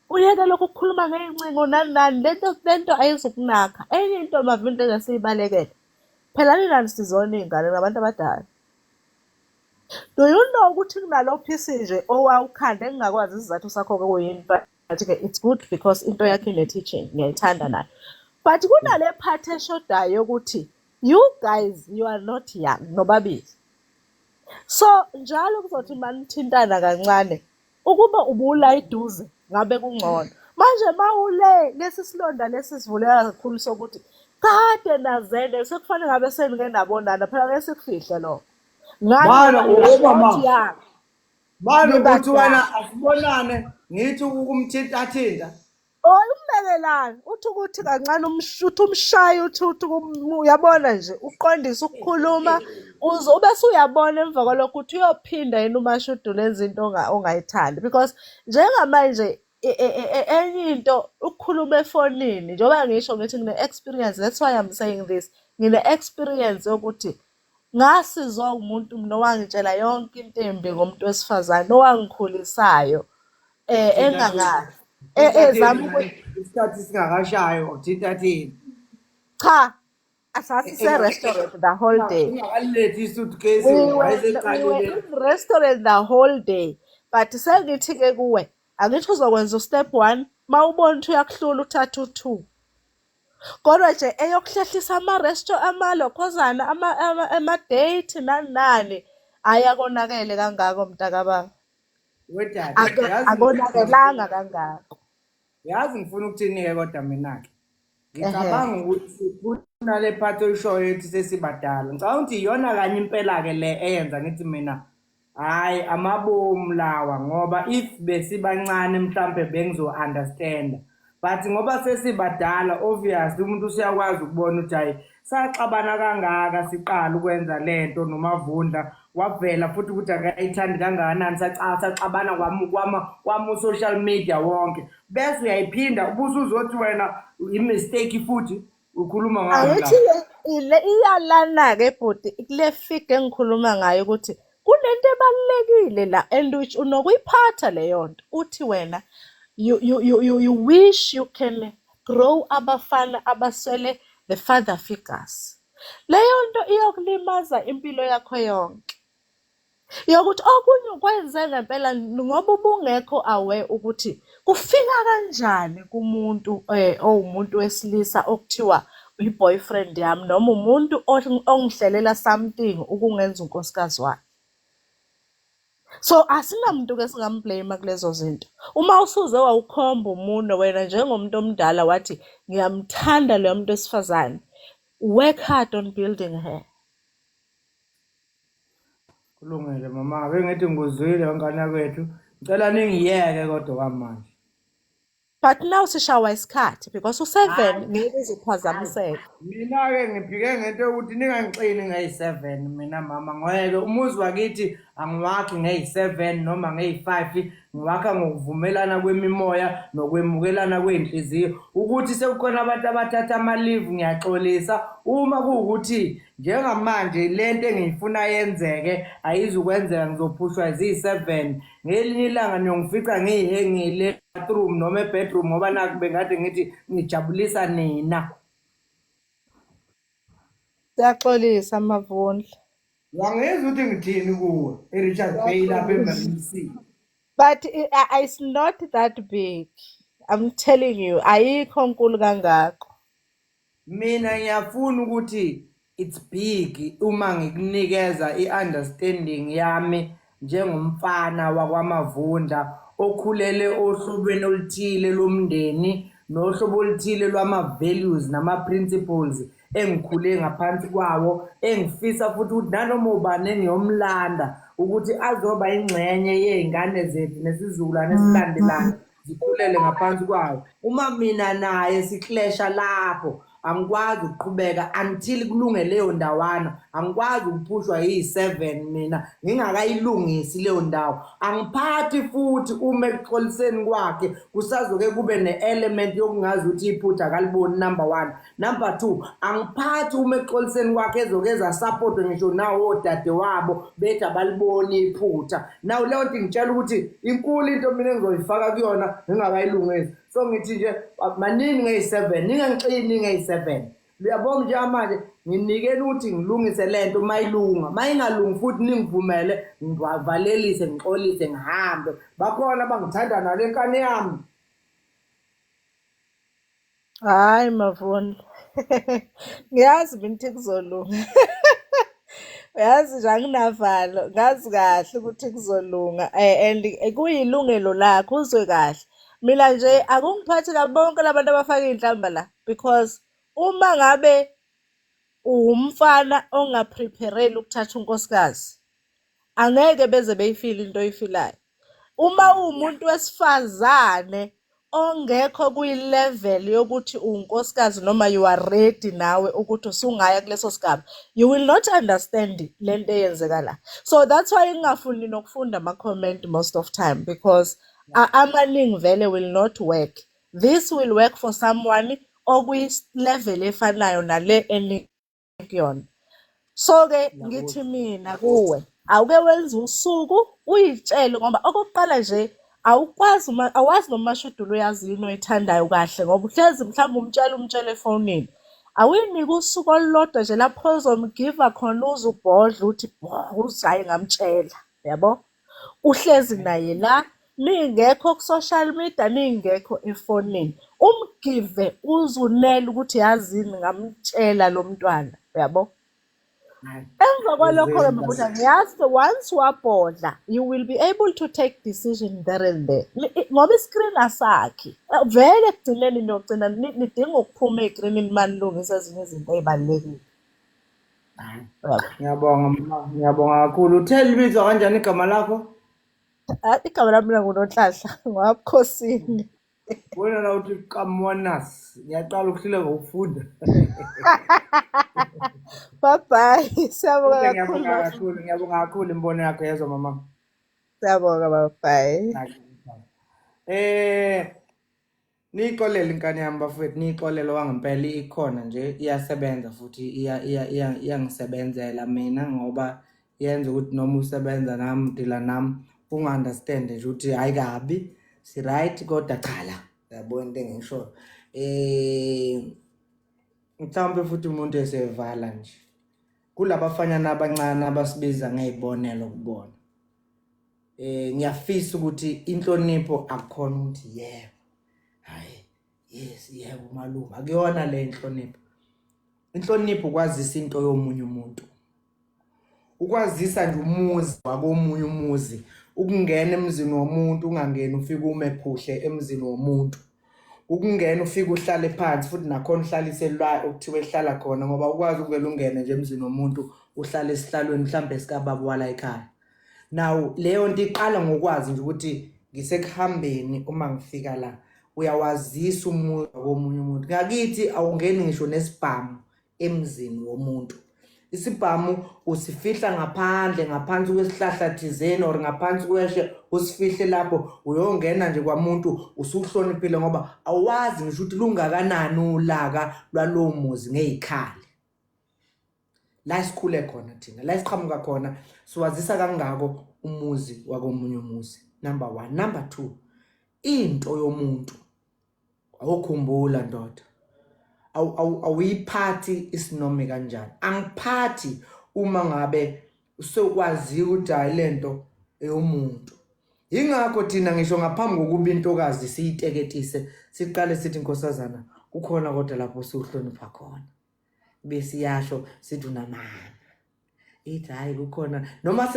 uyeke lokhu ukukhuluma ngey'ncingo nani nani, lento ayizukunakha. Enye into Mavinto engesiyibalekele, phela nina nisizona iy'ngane nabantu abadala. Do you know ukuthi kunalo phisi nje owawukhanda engingakwazi isizathu sakho-ke kuyini, but-ke it's good because into yakhe ine-teaching, ngiyayithanda nayo. But kunale part eshodayo yokuthi you guys, you are not young nobabili. So njalo kuzothi manithintana kancane, ukuba ubula eduze ngabe kungcono. Manje mawule lesi silonda lesi sivuleka kakhulu sokuthi kade nazene, sekufanele ngabe senike nabonana phela, ngeke sikufihle lokho. Ngani Mana ngoba you are ubaba not ma. young. Manje ukuthi Nibadala. wena asibonane ngithi ukumthinta thinta. Oh, umbekelani uthi ukuthi kancane uthi umshaye, uthi uyabona nje uqondise ukukhuluma, uze ubese uyabona emva kwalokho ukuthi uyophinda yini uMashudula enze into ongayithandi, because njengamanje enye into ukukhuluma efonini, njengoba ngisho ngithi ngine-experience, that's why I'm saying this, ngine-experience yokuthi ngasizwa umuntu mina owangitshela yonke into embi ngomuntu wesifazane owangikhulisayo, engangazi ezama ukuthi isikhathi singakashayo uthinta thini. Cha, asasise-restaurant the whole day. Ungakalilethi i-suitcase. We were in restaurant the whole day, but sengithi-ke kuwe, angithi uzokwenza u-step one, ma ubona ukuthi uyakuhlula uthathe u-two, kodwa nje eyokuhlehlisa ama-resto, amalokhozana, ama-date nani nani, hhayi, akonakele kangako mntakababa. Wedade, Akonakelanga kangako. Yazi ngifuna ukuthini-ke kodwa mina-ke, ngicabanga ukuthi kunale part oyishoyo ethi sesibadala, ngicabanga ukuthi iyona kanye impela-ke le eyenza ngithi mina hhayi, amabomu lawa, ngoba if besibancane mhlampe bengizo-understanda, but ngoba sesibadala, obviously umuntu usuyakwazi ukubona ukuthi hhayi, saxabana kangaka siqala ukwenza lento noMavundla, wavela futhi ukuthi akayithandi kangakanani, saxabana kwama social media wonke, bese uyayiphinda ubusuzothi wena i-mistake futhi ukhuluma ngayo la. Angithi le iyalana-ke bhuti kule figure engikhuluma ngayo ukuthi kunento ebalulekile la and which unokuyiphatha leyo nto, uthi wena you wish you can grow abafana abaswele the father figures. Leyo nto iyokulimaza impilo yakho yonke, yokuthi okunye kwenze ngempela ngoba ubungekho aware ukuthi kufika kanjani kumuntu owumuntu wesilisa okuthiwa i-boyfriend yami noma umuntu ongihlelela something ukungenza unkosikazi wakhe. So asinamuntu-ke esingam-blame kulezo zinto. Uma usuze wawukhomba umunwe wena njengomuntu omdala wathi ngiyamthanda loya muntu wesifazane, work hard on building her. Kulungile mama, ake ngithi ngikuzwile ngane kwethu. Ngicela ningiyeke kodwa kwamanje. But now sishawa isikhathi because u-7 ngeke uzuphazamiseke. Mina-ke ngiphike ngento yokuthi ningangixini ngeyi-7 mina mama, ngeke umuzi wakithi angiwakhi ngeyi-7 noma ngeyi-5, ngiwakha ngokuvumelana kwemimoya nokwemukelana kwey'nhliziyo. Ukuthi sekukhona abantu abathatha ama-leave, ngiyaxolisa uma kuwukuthi njengamanje lento engiyifuna yenzeke ayizukwenzeka, ngizophushwa ziyi-7. Ngelinye ilanga niyongifica ngiyihengile bathroom noma e-bedroom, ngoba naku bengade ngithi ngijabulisa nina. Siyaxolisa Mavundla. Wangizwa ukuthi ngithini kuwe e-Richards Bay lapha eMarine C. But it's not that big. I'm telling you, ayikho nkulu kangako. Mina ngiyafuna ukuthi it's big uma ngikunikeza i-understanding yami njengomfana wakwaMavundla okhulele ohlobeni oluthile lomndeni nohlobo oluthile lwama-values nama-principles engikhule ngaphansi kwawo, engifisa futhi ukuthi nanoma ubani engiyomlanda ukuthi azoba ingxenye yey'ngane zethu nesizukulwane esilandelayo. Zikhulele ngaphansi kwayo. Uma mina naye siklesha lapho, angikwazi ukuqhubeka until kulunge leyo ndawana. Angikwazi ukuphushwa yi-7 mina ngingakayilungisi leyo ndawo. Angiphathi futhi uma ekuxoliseni kwakhe kusazoke kube ne-element yokungazi ukuthi iphutha akaliboni, number one. Number two, angiphathi uma ekuxoliseni kwakhe ezoke eza-support-we ngisho nawo odade wabo bethi abaliboni iphutha. Naw leyo nto ingitshela ukuthi inkulu into mina engizoyifaka kuyona ngingakayilungisi. So ngithi nje manini ngeyi-7, ningangixini ngeyi-7. Uyabona njengamanje nginikela ukuthi ngilungise lento, mayilunga, mayingalungi futhi ningivumele ngivalelise, ngixolise, ngihambe. Bakhona abangithanda nale nkani yami. Hayi Mavundla. Ngiyazi mina ukuthi kuzolunga. Uyazi nje anginavalo, ngazi kahle ukuthi kuzolunga and kuyilungelo lakho, uzwe kahle. Mina nje akungiphathi kabi bonke labantu abafaka iy'nhlamba la, because uma ngabe uwumfana onga-prepare-eli ukuthatha unkosikazi, angeke beze beyifile into oyifilayo. Uma uwumuntu wesifazane ongekho kwi-level yokuthi uwunkosikazi noma you are ready nawe ukuthi usungaya kuleso sigaba, you will not understand lento eyenzeka la. So that's why ngingafuni nokufunda ama-comment most of time, because amaningi vele will not work. This will work for someone okwi-level efanayo nale enikuyona. So-ke ngithi mina kuwe, awuke wenze usuku uyitshele, ngoba okokuqala nje awukwazi uma awazi noma uMashudula uyazi yini oyithandayo kahle, ngoba uhlezi mhlawumbe umtshela efonini. Awuyinike usuku olulodwa nje lapho ozomgiva khona, uze ubhodle uthi bho, uze hhayi ngamtshela, yabo? Uhlezi naye la, ningekho ku-social media, ningekho efonini. Umgive uze unele ukuthi yazini ngamtshela lo mntwana, uyabo? Emva kwalokho-ke Mavundla, ngiyazi once wabhodla, you will be able to take decision there and there. Ngoba i-screen asakhi. Vele ekugcineni niyogcina nidinga ukuphuma ey'krinini uma nilungisa ezinye izinto ey'balulekile. Uyabo? Ngiyabonga mama, ngiyabonga kakhulu. Uthe libizwa kanjani igama lakho? Ah, igama lami mina nguNonhlanhla, ngwabukhosini. Wena la uthi Kamwanas. Ngiyaqala ukuhluleka ukufunda. Bye bye. Siyabonga Kodwa kakhulu. ngiyabonga kakhulu, ngiyabonga kakhulu imbono yakho, yezwa mama. Siyabonga, bye bye. Niyixolele inkani yami bafowethu, niyixolele wangempela, ikhona nje iyasebenza futhi iyangisebenzela mina, ngoba yenza ukuthi noma usebenza nami, dila nami, unga-understand nje ukuthi hayi kabi, si right kodwa cha la. Uyabona into engishoyo. Mhlawumbe futhi umuntu esevala nje. Kulabafanyana abancane abasibiza ngezibonelo kubona. Ngiyafisa ukuthi inhlonipho akukhona ukuthi yebo. Hayi, yes, yebo malume. Akuyona le inhlonipho. Inhlonipho ukwazisa into yomunye umuntu. Ukwazisa nje umuzi wakomunye umuzi, ukungena emzini womuntu, ungangeni ufike ume phuhle emzini womuntu. Ukungena ufike uhlale phansi futhi nakhona uhlalise la okuthiwa ehlala khona, ngoba ukwazi ukuvela ungene nje emzini womuntu uhlale esihlalweni mhlambe sikababa wala ekhaya. Now leyo nto iqala ngokwazi nje ukuthi ngisekuhambeni, uma ngifika la uyawazisa umuzi womunye umuntu. Ngakithi awungeni ngisho nesibhamu emzini womuntu. Isibhamu usifihla ngaphandle, ngaphansi kwesihlahla thizeni or ngaphansi kweshe, usifihle lapho. Uyongena nje kwamuntu usuhloniphile, ngoba awazi ngisho ukuthi lungakanani ulaka lwalowo muzi ngezikhali. La sikhule khona thina, la siqhamuka khona, siwazisa kangako umuzi wakomunye umuzi. Number 1. Number 2, into yomuntu awukhumbula ndoda, awuyiphathi isinome kanjani. Angiphathi uma ngabe usokwazi ukuthi hayi lento eyomuntu. Ingakho thina ngisho ngaphambi kokuba intokazi siyiteketise, siqale sithi nkosazana kukhona kodwa lapho siuhlonipha khona, besiyasho sithi unamanga, ithi hayi kukhona, noma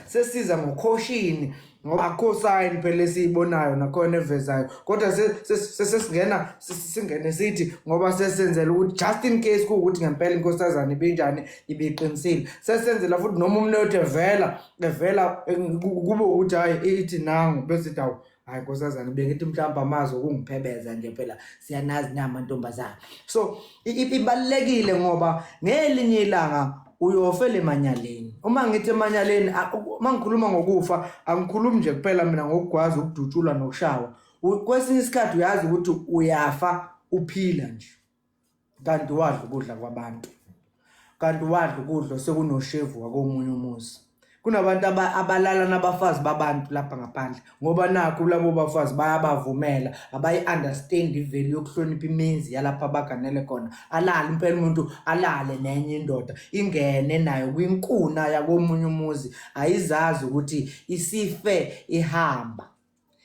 sesiza ngokhoshini, ngoba akho sign phela esiyibonayo nakhona evezayo, kodwa sesingena singene sithi ngoba sesenzela ukuthi just in case kuwukuthi ngempela inkosazana ibinjani, ibiqinisile, sesenzela futhi noma umnotho evela kube ukuthi hayi ithi nangu, bese ithi awu Hayi nkosazana, bengithi mhlawumbe amazwi okungiphebeza nje phela siyanazi namantombazana. So ibalulekile ngoba ngelinye ilanga uyofela emanyaleni. Uma ngithi emanyaleni, uma ngikhuluma ngokufa angikhulumi nje kuphela mina ngokugwaza, ukudutshulwa nokushawa. Kwesinye isikhathi uyazi ukuthi uyafa uphila nje, kanti wadla ukudla kwabantu, kanti wadla ukudla sekunoshevu wakomunye umuzi. Kunabantu abalala nabafazi babantu lapha ngaphandle ngoba nakhu labo bafazi bayabavumela, abayi-understand i-value yokuhlonipha imizi yalapha abaganele khona. Alale impela umuntu, alale nenye indoda, ingene nayo kwinkuna yakomunye umuzi, ayizazi ukuthi isife ihamba,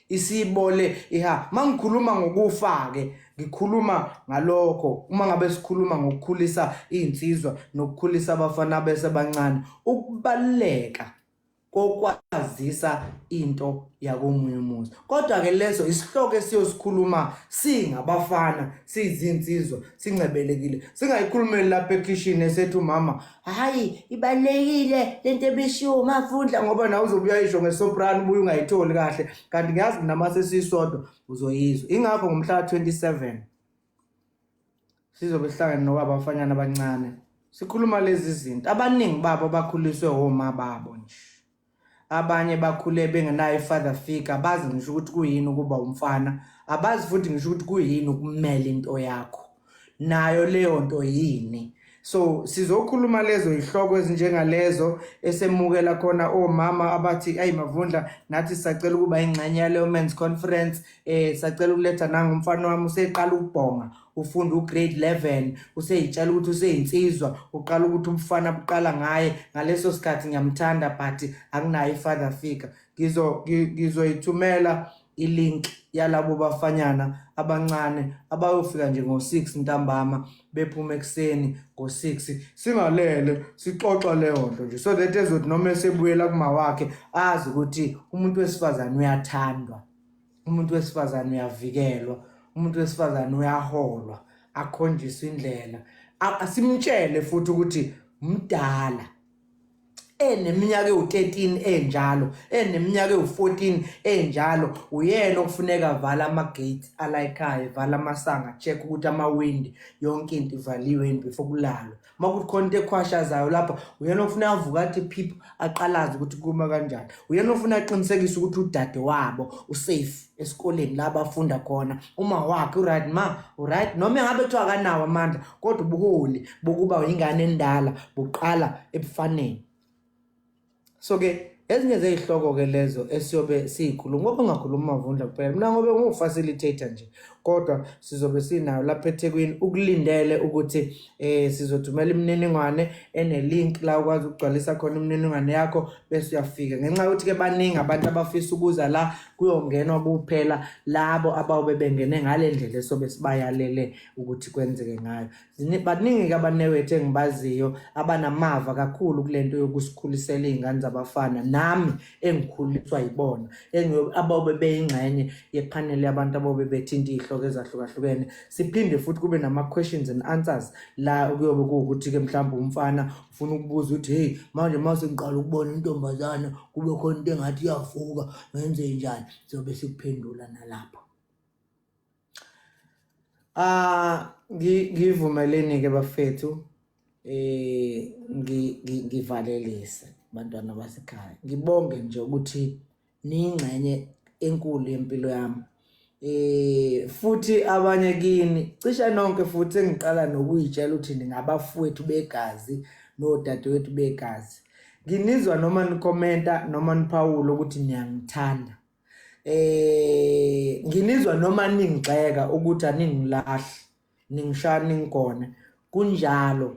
isibole iha. Mangikhuluma ngokufa ke ngikhuluma ngalokho. Uma ngabe sikhuluma ngokukhulisa izinsizwa nokukhulisa abafana besebancane, ukubaluleka kokwazisa into yakomunye umuzi. Kodwa ke leso isihloko esiyosikhuluma singabafana, siyizinsizwa, sincebelekile, singayikhulumeli lapha ekhishini esethi umama hayi ibalulekile lento ebishiwo uMavundla, ngoba nawe uzobe uyayisho ngesoprano ubuye ungayitholi kahle, kanti ngiyazi nama sesisodwa uzoyizwa. Ingakho ngomhla ka-27 sizobe sihlangene nobaba abafanyana abancane sikhuluma lezi zinto. Abaningi babo bakhuliswe oma babo nje, abanye bakhule bengenayo i-father figure, abazi ngisho ukuthi kuyini ukuba umfana, abazi futhi ngisho ukuthi kuyini ukumela into yakho, nayo leyo nto yini. So sizokhuluma lezo yihloko ezinjengalezo esemukela khona omama abathi ayi Mavundla, nathi sisacela ukuba ingxenye yaleyo men's conference, sacela ukuletha nangumfana wami useqala ukubhonga, ufunda ugrade 11, useyitshela ukuthi useyinsizwa, uqala ukuthi umfana buqala ngaye ngaleso sikhathi, ngiyamthanda but anginayo i-father figure. Ngizoyithumela ilink yalabo bafanyana abancane abayofika nje ngo-6 ntambama, bephume ekuseni ngo-6, singalele sixoxa leyo nto nje, so that ezothi noma esebuyela kuma wakhe azi ukuthi umuntu wesifazane uyathandwa, umuntu wesifazane uyavikelwa, umuntu wesifazane uyaholwa, akhonjiswe indlela, asimtshele futhi ukuthi mdala eneminyaka ewu-13 enjalo, eneminyaka ewu-14 enjalo, uyena okufuneka avala ama-gates ala ekhaya, evala amasango, check ukuthi amawindi yonke into ivaliwe yini before kulalwe. Uma kuthi khona into ekhwashazayo lapha, uyena ofuna avuka athi phiphu, aqalaze ukuthi kuma kanjani. Uyena ofuna aqinisekise ukuthi udade wabo usafe esikoleni la bafunda khona, uma wakhe uright, ma uright, noma engabe kuthiwa akanawo amandla, kodwa ubuholi bokuba ingane endala buqala ebufaneni. So ke ezinye zezihloko ke lezo esiyobe siyikhuluma, ngoba ungakhuluma Mavundla kuphela, mina ngobe ngiwufacilitator nje, kodwa sizobe sinayo lapha eThekwini. Ukulindele ukuthi sizothumela imininingwane ene link la ukwazi ukugcwalisa khona imininingwane yakho bese uyafika. Ngenxa yokuthi ke baningi abantu abafisa ukuza la, kuyongenwa kuphela labo abawobe bengene ngale ndlela esobe sibayalele ukuthi kwenzeke ngayo. Baningi ke abanewethu engibaziyo abanamava kakhulu kulento yokusikhulisela iy'ngane zabafana, nami engikhuliswa yibona, ababe beyingxenye yephaneli yabantu ababe bethinta iy'hloko ezahlukahlukene. Siphinde futhi kube nama-questions and answers la kuyobe kuwukuthi-ke mhlawumbe umfana ufuna ukubuza ukuthi hey, manje uma sengiqala ukubona intombazana kube khona into engathi iyavuka, ngenze njani? Sizobe sikuphendula nalapho. Ngivumeleni ke bafethu, ngivalelise bantwana basekhaya. Ngibonge nje ukuthi niyingxenye enkulu yempilo yami. Futhi abanye kini cishe nonke futhi engiqala nokuyitshela ukuthi ningabafowethu begazi nodadewethu begazi. Nginizwa noma nikhomenta noma niphawula ukuthi niyangithanda. Nginizwa noma ningigxeka ukuthi aningilahli, ningishaya ningigone. Kunjalo.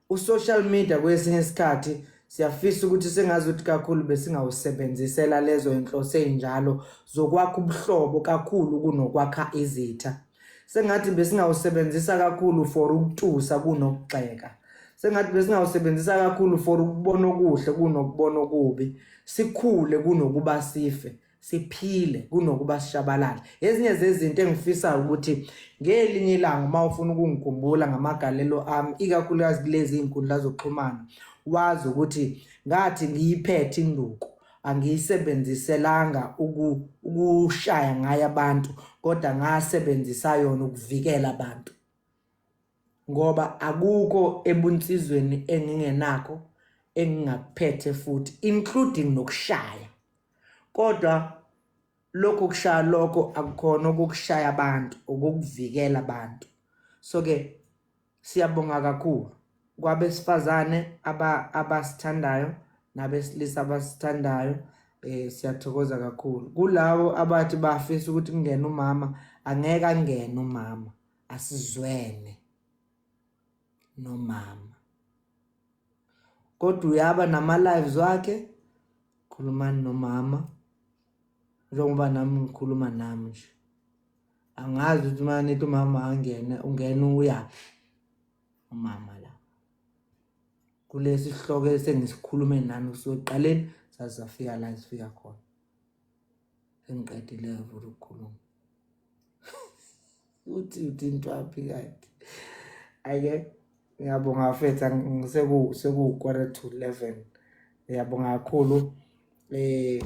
U-social media kwesinye isikhathi siyafisa ukuthi sengazuthi kakhulu besingawusebenzisela lezo inhloso ey'njalo zokwakha ubuhlobo kakhulu kunokwakha izitha. Sengathi besingawusebenzisa kakhulu for ukutusa kunokugxeka. Sengathi besingawusebenzisa kakhulu for ukubona okuhle kunokubona okubi. Sikhule kunokuba sife, siphile kunokuba sishabalale. Ezinye zezinto engifisa ukuthi ngelinye ilanga uma ufuna ukungikhumbula ngamagalelo ami, ikakhulukazi kulezi iy'nkundla zokuxhumana, wazi ukuthi ngathi ngiyiphethe induku, angiyisebenziselanga ukushaya ngayo abantu, kodwa ngasebenzisa yona ukuvikela abantu. Ngoba akukho ebunsizweni engingenakho engingakuphethe futhi, including nokushaya. Kodwa lokho kushaya lokho akukhona ukukushaya abantu, ukukuvikela abantu. So ke siyabonga kakhulu kwabesifazane abasithandayo nabesilisa abasithandayo. Siyathokoza kakhulu kulabo abathi bafisa ukuthi kungene umama. Angeke angene umama, asizwene nomama, kodwa uyaba nama lives wakhe. Khulumani nomama njengoba nami ngikhuluma nami nje. Angazi ukuthi uma nithi umama angene, ungena uyaphi umama la kulesi sihloko esengisikhulume nani kusuke ekuqaleni saze safika la esifika khona. Sengiqedile futhi ukukhuluma. Uthi uthintwaphi kanti? Ake ngiyabonga bafethu, seku 10:45. Ngiyabonga kakhulu.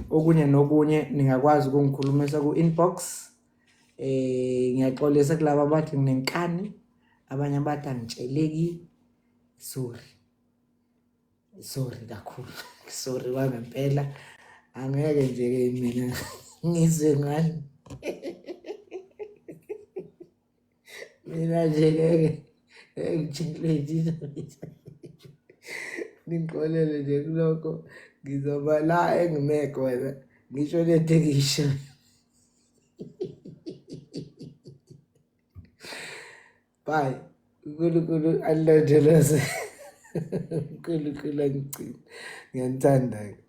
Okunye nokunye ningakwazi ukungikhulumisa ku-inbox. Ngiyaxolisa kulabo abathi nginenkani, abanye abathi angitsheleki. Sorry, sorry kakhulu, sorry kwangempela. Angeke nje-ke mina ngizwe ngani, mina nje ngeke ngitsheleki. Ningixolele nje kulokho, ngizoba la engime khona ngisho lento engiyishoyo. Bye. uNkulunkulu alilondoloze, uNkulunkulu angigcine. Ngiyanithanda-ke.